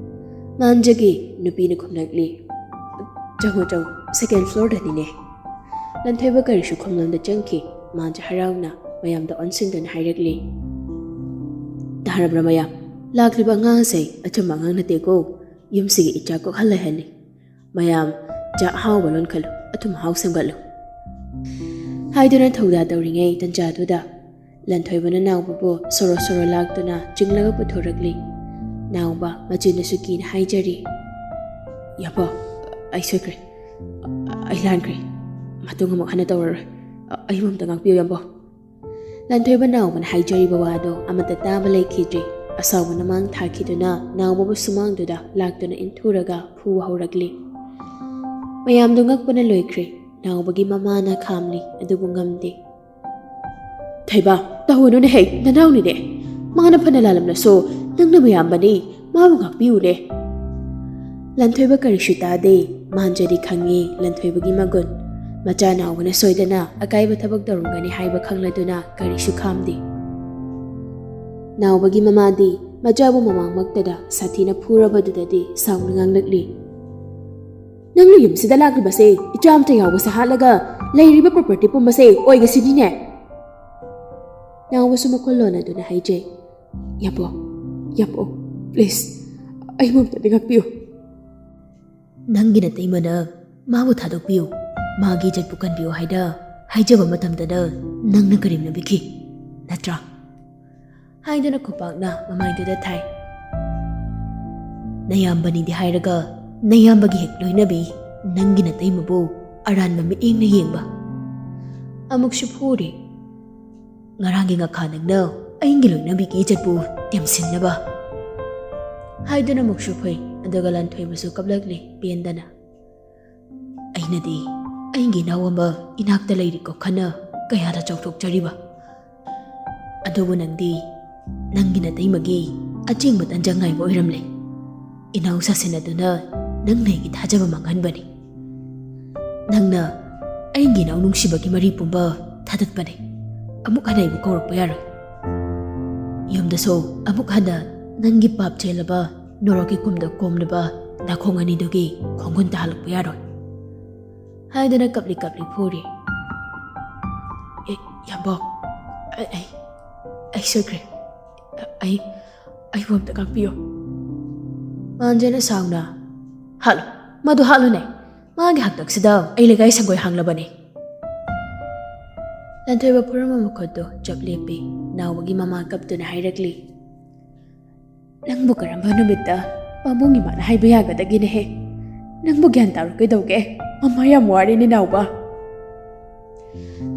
ꯃꯥꯟꯖꯒꯤ ꯅꯨꯄꯤꯅ ꯈꯨꯝꯂꯛꯂꯤ꯫ ꯆꯪꯉꯣ ꯆꯪꯉꯣ, ꯁꯦꯀꯦꯟ ꯐ꯭ꯂꯣꯔꯗꯅꯤꯅꯦ꯫ ꯂꯟꯊꯣꯏꯕ ꯀꯔꯤꯁꯨ ꯈꯨꯝꯂꯝꯗ ꯆꯪꯈꯤ꯫ ꯃꯥꯟꯖ ꯍꯔꯥꯎꯅ ꯃꯌꯥꯝꯗ ꯑꯣꯟꯁꯤꯟꯗꯨꯅ ꯍꯥꯏꯔꯛꯂꯤ꯫ ꯇꯥꯔꯕ꯭ꯔꯥ ꯃꯌꯥꯝ? ꯂꯥꯛꯂꯤꯕ ꯑꯉꯥꯡ ꯑꯁꯦ ꯑꯆꯝꯕ ꯑꯉꯥꯡ ꯅꯠꯇꯦꯀꯣ꯫ ꯌꯨꯝꯁꯤꯒꯤ ꯏꯆꯥ ꯀꯣꯛꯍꯜꯂꯦ ꯍꯥꯏꯅꯤ꯫ ꯃꯌꯥꯝ ꯆꯥꯛ ꯑꯍꯥꯎꯕ ꯂꯣꯟꯈꯠꯂꯨ, ꯑꯊꯨꯝ ꯑꯍꯥꯎ ꯁꯦꯝꯒꯠꯂꯨ꯫ ꯍꯥꯏꯗꯨꯅ ꯊꯧꯗꯥ ꯇꯧꯔꯤꯉꯩ ꯇꯟꯖꯥꯗꯨꯗ ꯂꯟꯊꯣꯏꯕꯅ ꯅꯥꯎꯕꯕꯨ ꯁꯣꯔꯣ ꯁꯣꯔꯣ ꯂꯥꯛꯇꯨꯅ ꯆꯤꯡꯂꯒ ꯄꯨꯊꯣꯔꯛꯂꯤ꯫ ꯅꯥꯎꯕ ꯃꯆꯤꯟꯗꯁꯨ ꯀꯤꯅ ꯍꯥꯏꯖꯔꯤ꯫ ꯌꯥꯕꯣ, ꯑꯩ ꯁꯣꯏꯈ꯭ꯔꯦ꯫ ꯑꯩ ꯂꯥꯟꯈ꯭ꯔꯦ꯫ ꯃꯇꯨꯡ ꯑꯃꯨꯛ ꯍꯟꯅ ꯇꯧꯔꯔꯣꯏ꯫ ꯑꯩꯕꯨ ꯑꯝꯇ ꯉꯥꯛꯄꯤꯌꯨ ꯌꯥꯕꯣ꯫ ꯂꯟꯊꯣꯏꯕ ꯅꯥꯎꯕꯅ ꯍꯥꯏꯖꯔꯤꯕ ꯋꯥꯗꯣ ꯑꯃꯠꯇ ꯇꯥꯕ ꯂꯩꯈꯤꯗ꯭ꯔꯦ꯫ ꯑꯁꯥꯎꯕꯅ ꯃꯥꯡ ꯊꯥꯈꯤꯗꯨꯅ ꯅꯥꯎꯕꯕꯨ ꯁꯨꯃꯥꯡꯗꯨꯗ ꯂꯥꯛꯇꯨꯅ ꯏꯟꯊꯨꯔꯒ ꯐꯨꯕ ꯍꯧꯔꯛꯂꯤ꯫ ꯃꯌꯥꯝꯗꯨ ꯉꯛꯄꯅ ꯂꯣꯏꯈ꯭ꯔꯦ꯫ ꯅꯥꯎꯕꯒꯤ ꯃꯃꯥꯅ ꯈꯥꯝꯂꯤ, ꯑꯗꯨꯕꯨ ꯉꯝꯗꯦ꯫ ꯊꯣꯏꯕ, ꯇꯧꯒꯅꯨꯅꯦ ꯍꯦ, ꯅꯅꯥꯎꯅꯤꯅꯦ꯫ ꯃꯥꯅ ꯐꯅ ꯂꯥꯜꯂꯝꯂꯁꯨ ꯅꯪꯅ ꯃꯌꯥꯝꯕꯅꯤ, ꯃꯥꯕꯨ ꯉꯥꯛꯄꯤꯌꯨꯅꯦ꯫ ꯂꯟꯊꯣꯏꯕ ꯀꯔꯤꯁꯨ ꯇꯥꯗꯦ꯫ ꯃꯥꯟꯖꯗꯤ ꯈꯪꯉꯤ ꯂꯟꯊꯣꯏꯕꯒꯤ ꯃꯒꯨꯟ꯫ ꯃꯆꯥ ꯅꯥꯎꯕꯅ ꯁꯣꯏꯗꯅ ꯑꯀꯥꯏꯕ ꯊꯕꯛ ꯇꯧꯔꯝꯒꯅꯤ ꯍꯥꯏꯕ ꯈꯪꯂꯗꯨꯅ ꯀꯔꯤꯁꯨ ꯈꯥꯝꯗꯦ꯫ ꯅꯥꯎꯕꯒꯤ ꯃꯃꯥꯗꯤ ꯃꯆꯥꯕꯨ ꯃꯃꯥꯡꯃꯛꯇꯗ ꯁꯥꯊꯤꯅ ꯐꯨꯔꯕꯗꯨꯗꯗꯤ ꯁꯥꯎꯅ ꯉꯥꯡꯂꯛꯂꯤ꯫ ꯅꯪꯅ ꯌꯨꯝꯁꯤꯗ ꯂꯥꯛꯂꯤꯕꯁꯦ ꯏꯆꯥ ꯑꯝꯇ ꯌꯥꯎꯕꯁꯦ ꯍꯥꯠꯂꯒ ꯂꯩꯔꯤꯕ ꯄ꯭ꯔꯣꯄꯔꯇꯤ ꯄꯨꯝꯕꯁꯦ ꯑꯣꯏꯒꯁꯤꯅꯤꯅꯦ꯫ ꯅꯥꯎꯕꯁꯨ ꯃꯈꯨꯜ ꯂꯣꯟꯅꯗꯨꯅ ꯍꯥꯏꯖꯩ꯫ ꯌꯥꯄꯣ, ꯌꯥꯄꯣ, ꯄ꯭ꯂꯤꯖ, ꯑꯩꯕꯨ ꯑꯝꯇꯗꯤ ꯉꯥꯛꯄꯤꯌꯨ꯫ ꯅꯪꯒꯤ ꯅꯇꯩꯃꯅ ꯃꯥꯕꯨ ꯊꯥꯗꯣꯛꯄꯤꯌꯨ, ꯃꯥꯒꯤ ꯏꯖꯠꯄꯨ ꯀꯟꯕꯤꯌꯨ ꯍꯥꯏꯅ ꯍꯥꯏꯖꯕ ꯃꯇꯝꯗꯅ ꯅꯪꯅ ꯀꯔꯦꯝꯅꯕꯤꯈꯤ, ꯅꯠꯇ꯭ꯔꯥ? ꯍꯥꯏꯗꯨꯅ ꯈꯨꯄꯥꯛꯅ ꯃꯃꯥꯏꯗꯨꯗ ꯊꯥꯏ꯫ ꯅꯌꯥꯝꯕꯅꯤꯗꯤ ꯍꯥꯏꯔꯒ ꯅꯌꯥꯝꯕꯒꯤ ꯍꯦꯛ ꯂꯣꯏꯅꯕꯤ ꯅꯪꯒꯤ ꯅꯇꯩꯃꯕꯨ ꯑꯔꯥꯟꯕ ꯃꯤꯠꯌꯦꯡꯅ ꯌꯦꯡꯕ꯫ ꯑꯃꯨꯛꯁꯨ ꯐꯨꯔꯦ꯫ ꯉꯔꯥꯡꯒꯤ ꯉꯥꯈꯥ ꯅꯪꯅ ꯑꯩꯒꯤ ꯂꯣꯏꯅꯕꯤꯒꯤ ꯏꯖꯠꯄꯨ ꯇꯦꯝꯁꯤꯟꯅꯕ꯫ ꯍꯥꯏꯗꯨꯅ ꯑꯃꯨꯛꯁꯨ ꯐꯨꯏ, ꯑꯗꯨꯒ ꯂꯟꯊꯣꯏꯕꯁꯨ ꯀꯞꯂꯛꯂꯤ ꯄꯦꯟꯗꯅ꯫ ꯑꯩꯅꯗꯤ ꯑꯩꯒꯤ ꯏꯅꯥꯎ ꯑꯃ ꯏꯅꯥꯛꯇ ꯂꯩꯔꯤꯀꯣ ꯈꯟꯅ ꯀꯌꯥꯗ ꯆꯥꯎꯊꯣꯛꯆꯔꯤꯕ꯫ ꯑꯗꯨꯕꯨ ꯅꯪꯗꯤ ꯅꯪꯒꯤ ꯅꯇꯩꯃꯒꯤ ꯑꯆꯦꯡꯕ ꯇꯟꯖ ꯉꯥꯏꯕ ꯑꯣꯏꯔꯝꯂꯦ꯫ ꯏꯅꯥꯎ ꯁꯥꯁꯤꯟꯅꯗꯨꯅ ꯅꯪꯅ ꯑꯩꯒꯤ ꯊꯥꯖꯕ ꯃꯥꯡꯍꯟꯕꯅꯤ꯫ ꯅꯪꯅ ꯑꯩꯒꯤ ꯏꯅꯥꯎ ꯅꯨꯡꯁꯤꯕꯒꯤ ꯃꯔꯤ ꯄꯨꯝꯕ ꯊꯥꯗꯠꯄꯅꯦ꯫ ꯑꯃꯨꯛ ꯍꯟꯅ ꯑꯩꯕꯨ ꯀꯧꯔꯛꯄ ꯌꯥꯔꯣꯏ꯫ ꯌꯨꯝꯗꯁꯨ ꯑꯃꯨꯛ ꯍꯟꯅ ꯅꯪꯒꯤ ꯄꯥꯞ ꯆꯦꯜꯂꯕ ꯅꯣꯔꯣꯛꯀꯤ ꯀꯨꯝꯗ ꯀꯣꯝꯂꯕ ꯅꯥꯈꯣꯡ ꯑꯅꯤꯗꯨꯒꯤ ꯈꯣꯡꯒꯨꯟ ꯇꯥꯍꯜꯂꯛꯄ ꯌꯥꯔꯣꯏ ꯍꯥꯏꯗꯅ ꯀꯞꯂꯤ ꯀꯞꯂꯤ ꯐꯨꯔꯤ꯫ ꯑꯦ, ꯌꯥꯝꯕꯧ, ꯑꯩ, ꯑꯩ, ꯑꯩ ꯁꯣꯏꯈ꯭ꯔꯦ꯫ ꯑꯩ, ꯑꯩꯕꯨ ꯑꯝꯇ ꯉꯥꯛꯄꯤꯌꯨ꯫ ꯃꯥꯟꯖꯅ ꯁꯥꯎꯅ, "ꯍꯥꯠꯂꯨ, ꯃꯗꯨ ꯍꯥꯠꯂꯨꯅꯦ꯫ ꯃꯥꯒꯤ ꯍꯥꯛꯇꯛꯁꯤꯗ ꯑꯩ ꯂꯩꯀꯥꯏ ꯁꯪꯒꯣꯏ ꯍꯥꯡꯂꯕꯅꯤ꯫" ꯂꯟꯊꯣꯏꯕ ꯐꯨꯔꯝꯕ ꯃꯈꯨꯠꯇꯨ ꯆꯞ ꯂꯦꯞꯄꯤ꯫ ꯅꯥꯎꯕꯒꯤ ꯃꯃꯥ ꯀꯞꯇꯨꯅ ꯍꯥꯏꯔꯛꯂꯤ, "ꯅꯪꯕꯨ ꯀꯔꯝꯕ ꯅꯨꯃꯤꯠꯇ ꯄꯥꯕꯨꯡ ꯏꯃꯥꯅ ꯍꯥꯏꯕ ꯌꯥꯒꯗꯒꯦꯅꯦꯍꯦ? ꯅꯪꯕꯨ ꯒ꯭ꯌꯥꯟ ꯇꯥꯔꯣ ꯀꯩꯗꯧꯒꯦ? ꯃꯃꯥ ꯌꯥꯝ ꯋꯥꯔꯦꯅꯦ ꯅꯥꯎꯕ꯫"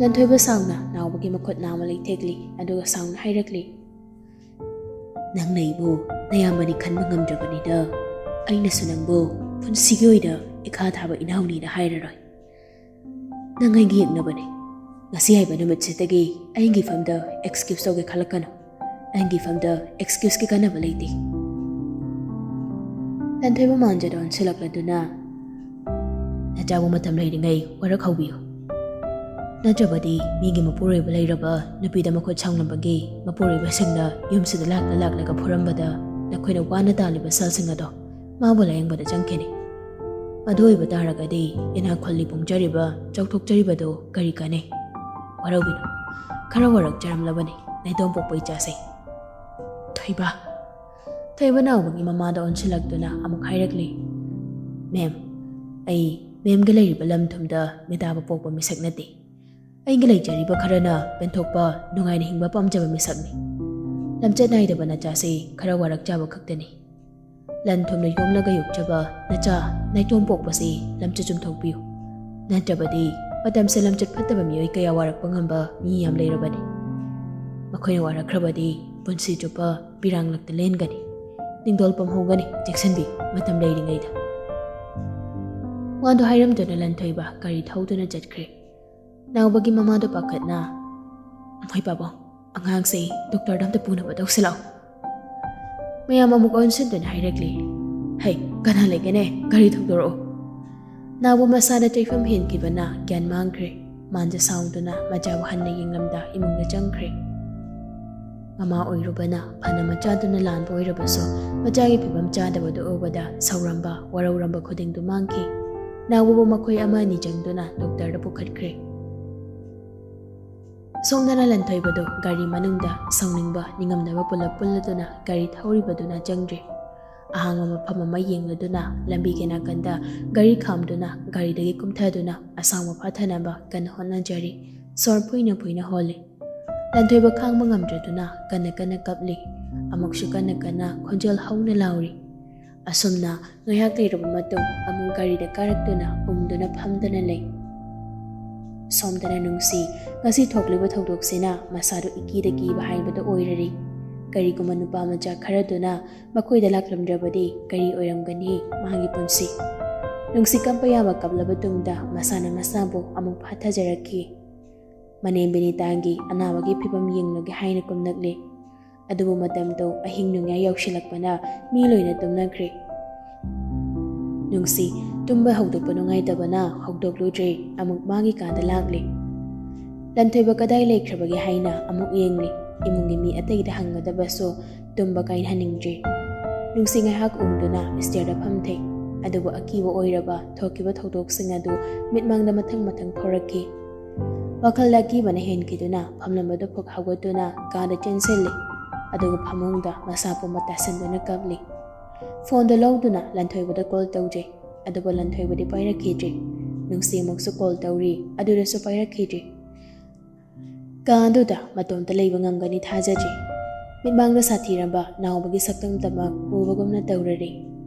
ꯂꯟꯊꯣꯏꯕ ꯁꯥꯎꯅ ꯅꯥꯎꯕꯒꯤ ꯃꯈꯨꯠ ꯅꯥꯝꯃ ꯂꯩꯊꯦꯛꯂꯤ, ꯑꯗꯨꯒ ꯁꯥꯎꯅ ꯍꯥꯏꯔꯛꯂꯤ, "ꯅꯪꯅ ꯑꯩꯕꯨ ꯅꯌꯥꯝꯕꯅꯤ ꯈꯟꯕ ꯉꯝꯗ꯭ꯔꯕꯅꯤꯅ, ꯑꯩꯅꯁꯨ ꯅꯪꯕꯨ ꯄꯨꯟꯁꯤꯒꯤ ꯑꯣꯏꯅ ꯏꯈꯥ ꯊꯥꯕ ꯏꯅꯥꯎꯅꯤꯅ ꯍꯥꯏꯔꯔꯣꯏ꯫ ꯅꯪ ꯑꯩꯒꯤ ꯌꯦꯛꯅꯕꯅꯦ꯫ ꯉꯁꯤ ꯍꯥꯏꯕ ꯅꯨꯃꯤꯠꯁꯤꯗꯒꯤ ꯑꯩꯒꯤ ꯏꯐꯝꯗ excuse ꯇꯧꯒꯦ ꯈꯜꯂꯛꯀꯅꯨ꯫ ꯑꯩꯒꯤ ꯏꯐꯝꯗ excuse ꯀꯤ ꯀꯥꯟꯅꯕ ꯂꯩꯇꯦ꯫" ꯂꯟꯊꯣꯏꯕ ꯃꯥꯟꯖꯗ ꯑꯣꯟꯁꯤꯜꯂꯛꯂꯗꯨꯅ, "ꯅꯆꯥꯕꯨ ꯃꯇꯝ ꯂꯩꯔꯤꯉꯩ ꯋꯥꯔꯛ ꯍꯧꯕꯤꯌꯨ꯫ ꯅꯠꯇ꯭ꯔꯕꯗꯤ ꯃꯤꯒꯤ ꯃꯄꯨꯔꯣꯏꯕ ꯂꯩꯔꯕ ꯅꯨꯄꯤꯗ ꯃꯈꯨꯠ ꯁꯥꯡꯂꯝꯕꯒꯤ ꯃꯄꯨꯔꯣꯏꯕꯁꯤꯡꯅ ꯌꯨꯝꯁꯤꯗ ꯂꯥꯛꯂ ꯂꯥꯛꯂꯒ ꯐꯨꯔꯝꯕꯗ ꯅꯈꯣꯏꯅ ꯋꯥꯅ ꯇꯥꯜꯂꯤꯕ ꯁꯦꯜꯁꯤꯡ ꯑꯗꯣ ꯃꯥꯕꯨ ꯂꯥꯌꯦꯡꯕꯗ ꯆꯪꯈꯤꯅꯤ꯫ ꯃꯗꯨ ꯑꯣꯏꯕ ꯇꯥꯔꯒꯗꯤ ꯏꯅꯥꯛ ꯈꯨꯜꯂꯤ ꯄꯨꯡꯖꯔꯤꯕ, ꯆꯥꯎꯊꯣꯛꯆꯔꯤꯕꯗꯨ ꯀꯔꯤ ꯀꯥꯟꯅꯩ? ꯋꯥꯔꯧꯕꯤꯅꯨ, ꯈꯔ ꯋꯥꯔꯛꯆꯔꯝꯂꯕꯅꯤ ꯅꯥꯏꯇꯣꯝ ꯄꯣꯛꯄ ꯏꯆꯥꯁꯦ꯫" ꯊꯣꯏꯕ꯫ ꯊꯣꯏꯕ ꯅꯥꯎꯕꯒꯤ ꯃꯃꯥꯗ ꯑꯣꯟꯁꯤꯜꯂꯛꯇꯨꯅ ꯑꯃꯨꯛ ꯍꯥꯏꯔꯛꯂꯤ, "ꯃꯦꯝ, ꯑꯩ ꯃꯦꯝꯒꯤ ꯂꯩꯔꯤꯕ ꯂꯝ ꯊꯨꯝꯗ ꯃꯤꯇꯥꯕ ꯄꯣꯛꯄ ꯃꯤꯁꯛ ꯅꯠꯇꯦ꯫ ꯑꯩꯒꯤ ꯂꯩꯖꯔꯤꯕ ꯈꯔꯅ ꯄꯦꯟꯊꯣꯛꯄ, ꯅꯨꯡꯉꯥꯏꯅ ꯍꯤꯡꯕ ꯄꯥꯝꯖꯕ ꯃꯤꯁꯛꯅꯤ꯫ ꯂꯝꯆꯠ ꯅꯥꯏꯗꯕ ꯅꯆꯥꯁꯤ ꯈꯔ ꯋꯥꯔꯛ ꯆꯥꯕ ꯈꯛꯇꯅꯤ꯫ ꯂꯟ ꯊꯨꯝꯅ ꯌꯣꯝꯂꯒ ꯌꯣꯛꯆꯕ ꯅꯆꯥ ꯅꯥꯏꯇꯣꯝ ꯄꯣꯛꯄꯁꯤ ꯂꯝꯆꯠ ꯆꯨꯝꯊꯣꯛꯄꯤꯌꯨ꯫ ꯅꯠꯇ꯭ꯔꯕꯗꯤ ꯃꯇꯝꯁꯦ ꯂꯝꯆꯠ ꯐꯠꯇꯕ ꯃꯤꯑꯣꯏ ꯀꯌꯥ ꯋꯥꯔꯛꯄ ꯉꯝꯕ ꯃꯤ ꯌꯥꯝ ꯂꯩꯔꯕꯅꯤ꯫ ꯃꯈꯣꯏꯅ ꯋꯥꯔꯛꯈ꯭ꯔꯕꯗꯤ ꯄꯨꯟꯁꯤ ꯆꯨꯞꯄ ꯄꯤꯔꯥꯡꯂꯛꯇ ꯂꯦꯟꯒꯅꯤ꯫ ꯅꯤꯡꯗꯣꯜ ꯄꯝꯍꯧꯒꯅꯤ, ꯆꯦꯛꯁꯤꯟꯕꯤꯌꯨ ꯃꯇꯝ ꯂꯩꯔꯤꯉꯩꯗ꯫" ꯋꯥꯗꯨ ꯍꯥꯏꯔꯝꯗꯨꯅ ꯂꯟꯊꯣꯏꯕ ꯒꯥꯔꯤ ꯊꯧꯗꯨꯅ ꯆꯠꯈ꯭ꯔꯦ꯫ ꯅꯥꯎꯕꯒꯤ ꯃꯃꯥꯗꯣ ꯄꯥꯈꯠꯅ, "ꯃꯣꯏ ꯄꯥꯕꯨꯡ, ꯑꯉꯥꯡꯁꯦ ꯗꯣꯛꯇꯔꯗ ꯑꯝꯇ ꯄꯨꯅꯕ ꯇꯧꯁꯤꯜꯂꯛꯑꯣ꯫" ꯃꯌꯥꯝ ꯑꯃꯨꯛ ꯑꯣꯟꯁꯤꯟꯗꯨꯅ ꯍꯥꯏꯔꯛꯂꯤ, "ꯍꯩ, ꯀꯅꯥ ꯂꯩꯒꯦꯅꯦ? ꯒꯥꯔꯤ ꯊꯧꯗꯣꯔꯛꯑꯣ꯫" ꯅꯥꯎꯕ ꯃꯁꯥꯗ ꯆꯩꯐꯝ ꯍꯦꯟꯈꯤꯕꯅ ꯒ꯭ꯌꯥꯟ ꯃꯥꯡꯈ꯭ꯔꯦ꯫ ꯃꯥꯟꯖ ꯁꯥꯎꯗꯨꯅ ꯃꯆꯥꯕꯨ ꯍꯟꯅ ꯌꯦꯡꯂꯝꯗ ꯏꯃꯨꯡꯗ ꯆꯪꯈ꯭ꯔꯦ꯫ ꯃꯃꯥ ꯑꯣꯏꯔꯨꯕꯅ ꯐꯅ ꯃꯆꯥꯗꯨꯅ ꯂꯥꯟꯕ ꯑꯣꯏꯔꯕꯁꯨ, ꯃꯆꯥꯒꯤ ꯐꯤꯕꯝ ꯆꯥꯗꯕꯗꯨ ꯎꯕꯗ ꯁꯥꯎꯔꯝꯕ, ꯋꯥꯔꯧꯔꯝꯕ ꯈꯨꯗꯤꯡꯗꯨ ꯃꯥꯡꯈꯤ꯫ ꯅꯥꯎꯕꯕꯨ ꯃꯈꯣꯏ ꯑꯃ ꯑꯅꯤ ꯆꯪꯗꯨꯅ ꯗꯣꯛꯇꯔꯗ ꯄꯨꯈꯠꯈ꯭ꯔꯦ꯫ ꯁꯣꯝꯗꯅ ꯂꯟꯊꯣꯏꯕꯗꯨ ꯒꯥꯔꯤ ꯃꯅꯨꯡꯗ ꯁꯥꯎꯅꯤꯡꯕ, ꯅꯤꯡꯉꯝꯗꯕ ꯄꯨꯂꯞ ꯄꯨꯜꯂꯗꯨꯅ ꯒꯥꯔꯤ ꯊꯧꯔꯤꯕꯗꯨꯅ ꯆꯪꯗ꯭ꯔꯦ꯫ ꯑꯍꯥꯡꯕ ꯃꯐꯝ ꯑꯃ ꯌꯦꯡꯂꯗꯨꯅ ꯂꯝꯕꯤꯒꯤ ꯅꯥꯀꯟꯗ ꯒꯥꯔꯤ ꯈꯥꯝꯗꯨꯅ ꯒꯥꯔꯤꯗꯒꯤ ꯀꯨꯝꯊꯗꯨꯅ ꯑꯁꯥꯡꯕ ꯐꯥꯊꯅꯕ ꯀꯟꯅ ꯍꯣꯠꯅꯖꯔꯤ꯫ ꯁꯣꯔ ꯐꯨꯏꯅ ꯐꯨꯏꯅ ꯍꯣꯜꯂꯤ꯫ ꯂꯟꯊꯣꯏꯕ ꯈꯥꯡꯕ ꯉꯝꯗ꯭ꯔꯗꯨꯅ ꯀꯟꯅ ꯀꯟꯅ ꯀꯞꯂꯤ꯫ ꯑꯃꯨꯛꯁꯨ ꯀꯟꯅ ꯀꯟꯅ ꯈꯣꯟꯖꯦꯜ ꯍꯧꯅ ꯂꯥꯎꯔꯤ꯫ ꯑꯁꯨꯝꯅ ꯉꯥꯏꯍꯥꯛ ꯂꯩꯔꯕ ꯃꯇꯨꯡ ꯑꯃꯨꯛ ꯒꯥꯔꯤꯗ ꯀꯥꯔꯛꯇꯨꯅ ꯎꯝꯗꯨꯅ ꯐꯝꯗꯅ ꯂꯩ꯫ ꯁꯣꯝꯗꯅ ꯅꯨꯡꯁꯤ ꯉꯁꯤ ꯊꯣꯛꯂꯤꯕ ꯊꯧꯗꯣꯛꯁꯤꯅ ꯃꯁꯥꯗꯨ ꯏꯀꯤꯗ ꯀꯤꯕ ꯍꯥꯏꯕꯗꯨ ꯑꯣꯏꯔꯔꯤ꯫ ꯀꯔꯤꯒꯨꯝꯕ ꯅꯨꯄꯥ ꯃꯆꯥ ꯈꯔꯗꯨꯅ ꯃꯈꯣꯏꯗ ꯂꯥꯛꯂꯝꯗ꯭ꯔꯕꯗꯤ ꯀꯔꯤ ꯑꯣꯏꯔꯝꯒꯅꯤ ꯃꯥꯒꯤ ꯄꯨꯟꯁꯤ? ꯅꯨꯡꯁꯤ ꯀꯞꯄ ꯌꯥꯕ ꯀꯞꯂꯕ ꯇꯨꯡꯗ ꯃꯁꯥꯅ ꯃꯁꯥꯕꯨ ꯑꯃꯨꯛ ꯐꯥꯊꯖꯔꯛꯈꯤ꯫ ꯃꯅꯦꯝ ꯕꯤꯅꯤꯇꯥꯒꯤ ꯑꯅꯥꯕꯒꯤ ꯐꯤꯕꯝ ꯌꯦꯡꯂꯒꯦ ꯍꯥꯏꯅ ꯀꯨꯝꯂꯛꯂꯤ꯫ ꯑꯗꯨꯕꯨ ꯃꯇꯝꯗꯨ ꯑꯍꯤꯡ ꯅꯣꯡꯌꯥꯏ ꯌꯧꯁꯤꯜꯂꯛꯄꯅ ꯃꯤ ꯂꯣꯏꯅ ꯇꯨꯝꯅꯈ꯭ꯔꯦ꯫ ꯅꯨꯡꯁꯤ ꯇꯨꯝꯕ ꯍꯧꯗꯣꯛꯄ ꯅꯨꯡꯉꯥꯏꯇꯕꯅ ꯍꯧꯗꯣꯛꯂꯨꯗ꯭ꯔꯦ, ꯑꯃꯨꯛ ꯃꯥꯒꯤ ꯀꯥꯗ ꯂꯥꯛꯂꯦ꯫ ꯂꯟꯊꯣꯏꯕ ꯀꯗꯥꯏ ꯂꯩꯈ꯭ꯔꯕꯒꯦ ꯍꯥꯏꯅ ꯑꯃꯨꯛ ꯌꯦꯡꯂꯤ꯫ ꯏꯃꯨꯡꯒꯤ ꯃꯤ ꯑꯇꯩꯗ ꯍꯪꯒꯗꯕꯁꯨ ꯇꯨꯝꯕ ꯀꯥꯏꯍꯟꯅꯤꯡꯗ꯭ꯔꯦ꯫ ꯅꯨꯡꯁꯤ ꯉꯥꯏꯍꯥꯛ ꯎꯪꯗꯨꯅ ꯁ꯭ꯇꯦꯌꯔꯗ ꯐꯝꯊꯩ꯫ ꯑꯗꯨꯕꯨ ꯑꯀꯤꯕ ꯑꯣꯏꯔꯕ ꯊꯣꯛꯈꯤꯕ ꯊꯧꯗꯣꯛꯁꯤꯡ ꯑꯗꯨ ꯃꯤꯠꯃꯥꯡꯗ ꯃꯊꯪ ꯃꯊꯪ ꯊꯣꯔꯛꯈꯤ꯫ ꯋꯥꯈꯜꯗ ꯑꯀꯤꯕꯅ ꯍꯦꯟꯈꯤꯗꯨꯅ ꯐꯝꯂꯝꯕꯗꯨ ꯐꯨꯛ ꯍꯧꯒꯠꯇꯨꯅ ꯀꯥꯗ ꯆꯦꯟꯁꯤꯜꯂꯤ꯫ ꯑꯗꯨꯒ ꯐꯃꯨꯡꯗ ꯃꯁꯥ ꯄꯨꯝꯕ ꯇꯥꯁꯤꯟꯗꯨꯅ ꯀꯞꯂꯤ꯫ ꯐꯣꯟꯗꯨ ꯂꯧꯗꯨꯅ ꯂꯟꯊꯣꯏꯕꯗ ꯀꯣꯜ ꯇꯧꯖꯩ꯫ ꯑꯗꯨꯕꯨ ꯂꯟꯊꯣꯏꯕꯗꯤ ꯄꯥꯏꯔꯛꯈꯤꯗ꯭ꯔꯦ꯫ ꯅꯨꯡꯁꯤ ꯑꯃꯨꯛꯁꯨ ꯀꯣꯜ ꯇꯧꯔꯤ, ꯑꯗꯨꯗꯁꯨ ꯄꯥꯏꯔꯛꯈꯤꯗ꯭ꯔꯦ꯫ ꯀꯥ ꯑꯗꯨꯗ ꯃꯇꯣꯝꯇ ꯂꯩꯕ ꯉꯝꯒꯅꯤ ꯊꯥꯖꯗ꯭ꯔꯤ꯫ ꯃꯤꯠꯃꯥꯡꯗ ꯁꯥꯊꯤꯔꯕ ꯅꯥꯎꯕꯒꯤ ꯁꯛꯇꯝꯇꯃꯛ ꯎꯕꯒꯨꯝꯅ ꯇꯧꯔꯔꯤ꯫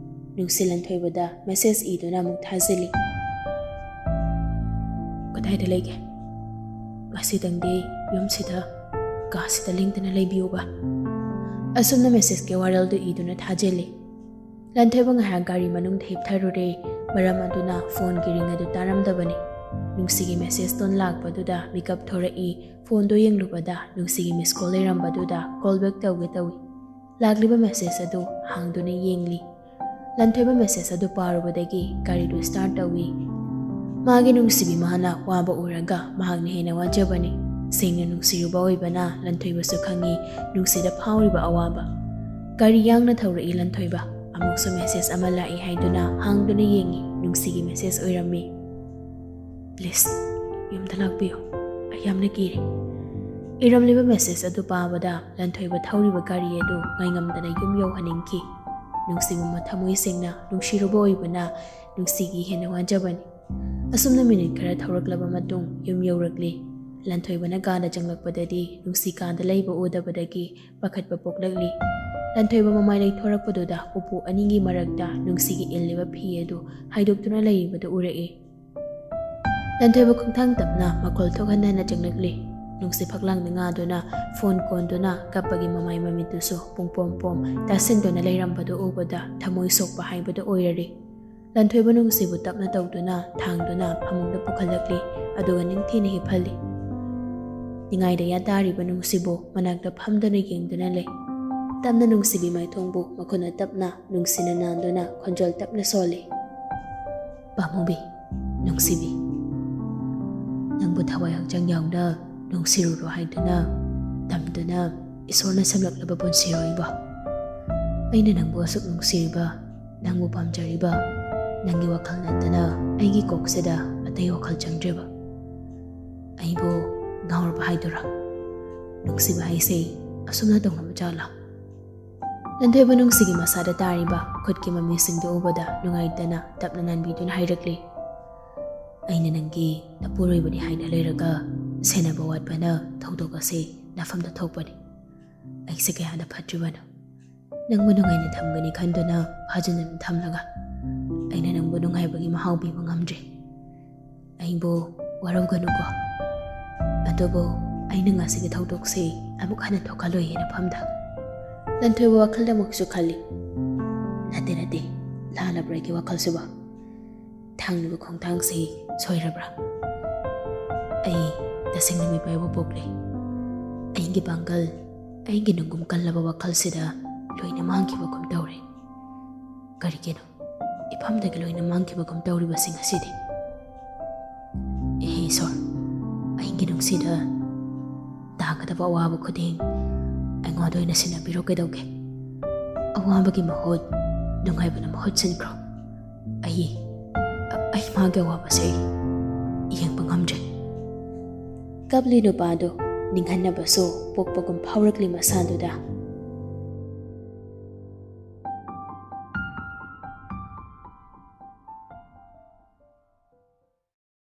ꯅꯨꯡꯁꯤ ꯂꯟꯊꯣꯏꯕꯗ ꯃꯦꯁꯦꯖ ꯏꯗꯨꯅ ꯑꯃꯨꯛ ꯊꯥꯖꯤꯜꯂꯤ꯫ "ꯀꯗꯥꯏꯗ ꯂꯩꯒꯦ? ꯉꯁꯤꯗꯪꯗꯤ ꯌꯨꯝꯁꯤꯗ, ꯀꯥꯁꯤꯗ ꯂꯦꯡꯗꯅ ꯂꯩꯕꯤꯌꯨꯕ꯫" ꯑꯁꯨꯝꯅ ꯃꯦꯁꯦꯖꯀꯤ ꯋꯥꯔꯣꯜꯗꯨ ꯏꯗꯨꯅ ꯊꯥꯖꯤꯜꯂꯤ꯫ ꯂꯟꯊꯣꯏꯕ ꯉꯥꯏꯍꯥꯛ ꯒꯥꯔꯤ ꯃꯅꯨꯡꯗ ꯍꯤꯞꯊꯔꯨꯔꯦ꯫ ꯃꯔꯝ ꯑꯗꯨꯅ ꯐꯣꯟꯒꯤ ꯔꯤꯡ ꯑꯗꯨ ꯇꯥꯔꯝꯗꯕꯅꯤ꯫ ꯅꯨꯡꯁꯤꯒꯤ ꯃꯦꯁꯦꯖ ꯇꯣꯟ ꯂꯥꯛꯄꯗꯨꯗ ꯃꯤꯀꯞ ꯊꯣꯔꯛꯏ꯫ ꯐꯣꯟꯗꯣ ꯌꯦꯡꯂꯨꯕꯗ ꯅꯨꯡꯁꯤꯒꯤ ꯃꯤꯁ ꯀꯣꯜ ꯂꯩꯔꯝꯕꯗꯨꯗ ꯀꯣꯜ ꯕꯦꯛ ꯇꯧꯒꯦ ꯇꯧꯏ꯫ ꯂꯥꯛꯂꯤꯕ ꯃꯦꯁꯦꯖ ꯑꯗꯨ ꯍꯥꯡꯗꯨꯅ ꯌꯦꯡꯂꯤ꯫ ꯂꯟꯊꯣꯏꯕ message ꯑꯗꯨ ꯄꯥꯔꯨꯕꯗꯒꯤ ꯒꯥꯔꯤꯗꯨ start ꯇꯧꯏ꯫ ꯃꯥꯒꯤ ꯅꯨꯡꯁꯤꯕꯤ ꯃꯍꯥꯛꯅ ꯋꯥꯕ ꯎꯔꯒ ꯃꯍꯥꯛꯅ ꯍꯦꯟꯅ ꯋꯥꯖꯕꯅꯤ꯫ ꯁꯦꯡꯅ ꯅꯨꯡꯁꯤꯔꯨꯕ ꯑꯣꯏꯕꯅ ꯂꯟꯊꯣꯏꯕꯁꯨ ꯈꯪꯏ ꯅꯨꯡꯁꯤꯗ ꯐꯥꯎꯔꯤꯕ ꯑꯋꯥꯕ꯫ ꯒꯥꯔꯤ ꯌꯥꯡꯅ ꯊꯧꯔꯛꯏ ꯂꯟꯊꯣꯏꯕ꯫ ꯑꯃꯨꯛꯁꯨ message ꯑꯃ ꯂꯥꯛꯏ ꯍꯥꯏꯗꯨꯅ ꯍꯥꯡꯗꯨꯅ ꯌꯦꯡꯏ꯫ ꯅꯨꯡꯁꯤꯒꯤ message ꯑꯣꯏꯔꯝꯃꯤ꯫ "Please, ꯌꯨꯝꯗ ꯂꯥꯛꯄꯤꯌꯨ꯫ ꯑꯩ ꯌꯥꯝꯅ ꯀꯤꯔꯦ꯫" ꯏꯔꯝꯂꯤꯕ message ꯑꯗꯨ ꯄꯥꯕꯗ ꯂꯟꯊꯣꯏꯕ ꯊꯧꯔꯤꯕ ꯒꯥꯔꯤ ꯑꯗꯨ ꯉꯥꯏꯉꯝꯗꯅ ꯌꯨꯝ ꯌꯧꯍꯟꯅꯤꯡꯈꯤ꯫ ꯅꯨꯡꯁꯤꯕ ꯃꯊꯃꯣꯏ ꯁꯦꯡꯅ ꯅꯨꯡꯁꯤꯔꯨꯕ ꯑꯣꯏꯕꯅ ꯅꯨꯡꯁꯤꯒꯤ ꯍꯦꯟꯅ ꯋꯥꯖꯕꯅꯤ꯫ ꯑꯁꯨꯝꯅ minute ꯈꯔ ꯊꯧꯔꯛꯂꯕ ꯃꯇꯨꯡ ꯌꯨꯝ ꯌꯧꯔꯛꯂꯤ꯫ ꯂꯟꯊꯣꯏꯕꯅ ꯀꯥꯗ ꯆꯪꯂꯛꯄꯗꯗꯤ ꯅꯨꯡꯁꯤ ꯀꯥꯗ ꯂꯩꯕ ꯎꯗꯕꯗꯒꯤ ꯄꯥꯈꯠꯄ ꯄꯣꯛꯂꯛꯂꯤ꯫ ꯂꯟꯊꯣꯏꯕ ꯃꯃꯥꯏ ꯂꯩꯊꯣꯔꯛꯄꯗꯨꯗ ꯎꯄꯨ ꯑꯅꯤꯒꯤ ꯃꯔꯛꯇ ꯅꯨꯡꯁꯤꯒꯤ ꯏꯜꯂꯤꯕ ꯐꯤ ꯑꯗꯨ ꯍꯥꯏꯗꯣꯛꯇꯨꯅ ꯂꯩꯔꯤꯕꯗꯨ ꯎꯔꯛꯏ꯫ ꯂꯟꯊꯣꯏꯕ ꯈꯣꯡꯊꯥꯡ ꯇꯞꯅ ꯃꯈꯣꯜ ꯊꯣꯛꯍꯟꯗꯅ ꯆꯪꯂꯛꯂꯤ꯫ ꯅꯨꯡꯁꯤ ꯐꯛꯂꯥꯡꯗ ꯉꯥꯗꯨꯅ ꯐꯣꯟ ꯀꯣꯟꯗꯨꯅ ꯀꯞꯄꯒꯤ ꯃꯃꯥꯏ ꯃꯃꯤꯠꯇꯨꯁꯨ ꯄꯨꯡꯄꯣꯝ ꯄꯣꯝ ꯇꯥꯁꯤꯟꯗꯨꯅ ꯂꯩꯔꯝꯕꯗꯨ ꯎꯕꯗ ꯊꯃꯣꯏ ꯁꯣꯛꯄ ꯍꯥꯏꯕꯗꯨ ꯑꯣꯏꯔꯔꯤ꯫ ꯂꯟꯊꯣꯏꯕ ꯅꯨꯡꯁꯤꯕꯨ ꯇꯞꯅ ꯇꯧꯗꯨꯅ ꯊꯥꯡꯗꯨꯅ ꯐꯃꯨꯡꯗ ꯄꯨꯈꯠꯂꯛꯂꯤ, ꯑꯗꯨꯒ ꯅꯤꯡꯊꯤꯅ ꯍꯤꯞꯍꯜꯂꯤ꯫ ꯅꯤꯡꯉꯥꯏꯗ ꯌꯥ ꯇꯥꯔꯤꯕ ꯅꯨꯡꯁꯤꯕꯨ ꯃꯅꯥꯛꯇ ꯐꯝꯗꯨꯅ ꯌꯦꯡꯗꯨꯅ ꯂꯩ꯫ ꯇꯞꯅ ꯅꯨꯡꯁꯤꯕꯤ ꯃꯥꯏꯊꯣꯡꯕꯨ ꯃꯈꯨꯠꯅ ꯇꯞꯅ ꯅꯨꯡꯁꯤꯅ ꯅꯥꯟꯗꯨꯅ ꯈꯣꯟꯖꯦꯜ ꯇꯞꯅ ꯁꯣꯜꯂꯤ꯫ "ꯄꯥꯝꯃꯨꯕꯤ, ꯅꯨꯡꯁꯤꯕꯤ, ꯅꯪꯕꯨ ꯊꯋꯥꯏ ꯍꯛꯆꯥꯡ ꯌꯥꯎꯅ ꯅꯨꯡꯁꯤꯔꯨꯔꯣ ꯍꯥꯏꯗꯨꯅ ꯇꯝꯗꯨꯅ ꯏꯁꯣꯔꯅ ꯁꯦꯝꯂꯛꯂꯕ ꯄꯨꯟꯁꯤꯔꯣ ꯑꯩꯕꯣ? ꯑꯩꯅ ꯅꯪꯕꯨ ꯑꯁꯨꯛ ꯅꯨꯡꯁꯤꯔꯤꯕ, ꯅꯪꯕꯨ ꯄꯥꯝꯖꯔꯤꯕ, ꯅꯪꯒꯤ ꯋꯥꯈꯜ ꯅꯠꯇꯅ ꯑꯩꯒꯤ ꯀꯣꯛꯁꯤꯗ ꯑꯇꯩ ꯋꯥꯈꯜ ꯆꯪꯗ꯭ꯔꯦꯕ꯫ ꯑꯩꯕꯨ ꯉꯥꯎꯔꯕ ꯍꯥꯏꯗꯨꯔꯥ? ꯅꯨꯡꯁꯤꯕ ꯍꯥꯏꯁꯦ ꯑꯁꯨꯝꯅ ꯇꯧꯅꯕ ꯖꯥꯠꯂꯥ?" ꯂꯟꯊꯣꯏꯕ ꯅꯨꯡꯁꯤꯒꯤ ꯃꯁꯥꯗ ꯇꯥꯔꯤꯕ ꯈꯨꯠꯀꯤ ꯃꯃꯤꯁꯤꯡꯗꯨ ꯎꯕꯗ ꯅꯨꯡꯉꯥꯏꯇꯅ ꯇꯞꯅ ꯅꯥꯟꯕꯤꯗꯨꯅ ꯍꯥꯏꯔꯛꯂꯤ, "ꯑꯩꯅ ꯅꯪꯒꯤ ꯅꯄꯨꯔꯣꯏꯕꯅꯤ ꯍꯥꯏꯅ ꯂꯩꯔꯒ ꯁꯦꯟꯅꯕ ꯋꯥꯠꯄꯅ ꯊꯧꯗꯣꯛ ꯑꯁꯤ ꯅꯐꯝꯗ ꯊꯣꯛꯄꯅꯤ꯫ ꯑꯩꯁꯦ ꯀꯌꯥꯗ ꯐꯠꯇ꯭ꯔꯤꯕꯅꯣ꯫ ꯅꯪꯕꯨ ꯅꯨꯡꯉꯥꯏꯅ ꯊꯝꯒꯅꯤ ꯈꯟꯗꯨꯅ ꯐꯥꯖꯤꯟꯗꯨꯅ ꯊꯝꯂꯒ ꯑꯩꯅ ꯅꯪꯕꯨ ꯅꯨꯡꯉꯥꯏꯕꯒꯤ ꯃꯍꯥꯎ ꯄꯤꯕ ꯉꯝꯗ꯭ꯔꯦ꯫ ꯑꯩꯕꯨ ꯋꯥꯔꯧꯒꯅꯨꯀꯣ꯫ ꯑꯗꯨꯕꯨ ꯑꯩꯅ ꯉꯁꯤꯒꯤ ꯊꯧꯗꯣꯛꯁꯤ ꯑꯃꯨꯛ ꯍꯟꯅ ꯊꯣꯛꯍꯜꯂꯣꯏ ꯍꯥꯏꯅ ꯐꯝꯗ ꯂꯟꯊꯣꯏꯕ ꯋꯥꯈꯜꯗ ꯑꯃꯨꯛꯁꯨ ꯈꯜꯂꯤ, ꯅꯠꯇꯦ, ꯅꯠꯇꯦ, ꯂꯥꯜꯂꯕ꯭ꯔꯥ ꯑꯩꯒꯤ ꯋꯥꯈꯜꯁꯤꯕꯣ? ꯊꯥꯡꯂꯤꯕ ꯈꯣꯡꯊꯥꯡꯁꯤ ꯁꯣꯏꯔꯕ꯭ꯔꯥ? ꯑꯩ ꯇꯁꯦꯡꯅ ꯃꯤꯄꯥꯏꯕ ꯄꯣꯛꯂꯦ꯫ ꯑꯩꯒꯤ ꯄꯥꯡꯒꯜ, ꯑꯩꯒꯤ ꯅꯨꯡꯒꯨꯝ ꯀꯜꯂꯕ ꯋꯥꯈꯜꯁꯤꯗ ꯂꯣꯏꯅ ꯃꯥꯡꯈꯤꯕꯒꯨꯝ ꯇꯧꯔꯦ꯫ ꯀꯔꯤꯒꯤꯅꯣ ꯏꯐꯝꯗꯒꯤ ꯂꯣꯏꯅ ꯃꯥꯡꯈꯤꯕꯒꯨꯝ ꯇꯧꯔꯤꯕꯁꯤꯡ ꯑꯁꯤꯗꯤ? ꯑꯦꯍꯦ ꯏꯁꯣꯔ, ꯑꯩꯒꯤ ꯅꯨꯡꯁꯤꯗ ꯇꯥꯒꯗꯕ ꯑꯋꯥꯕ ꯈꯨꯗꯤꯡ ꯑꯩꯉꯣꯟꯗ ꯑꯣꯏꯅ ꯁꯤꯟꯅꯕꯤꯔꯣ꯫ ꯀꯩꯗꯧꯒꯦ? ꯑꯋꯥꯕꯒꯤ ꯃꯍꯨꯠ ꯅꯨꯡꯉꯥꯏꯕꯅ ꯃꯍꯨꯠ ꯁꯤꯟꯈ꯭ꯔꯣ꯫ ꯑꯩ, ꯑꯩ ꯃꯥꯒꯤ ꯑꯋꯥꯕꯁꯦ ꯌꯦꯡꯕ ꯉꯝꯗ꯭ꯔꯦ꯫ ꯀꯞꯂꯤ ꯅꯨꯄꯥꯗꯨ ꯅꯤꯡꯍꯟꯅꯕꯁꯨ ꯄꯣꯛꯄꯒꯨꯝ ꯐꯥꯎꯔꯛꯂꯤ ꯃꯁꯥꯗꯨꯗ꯫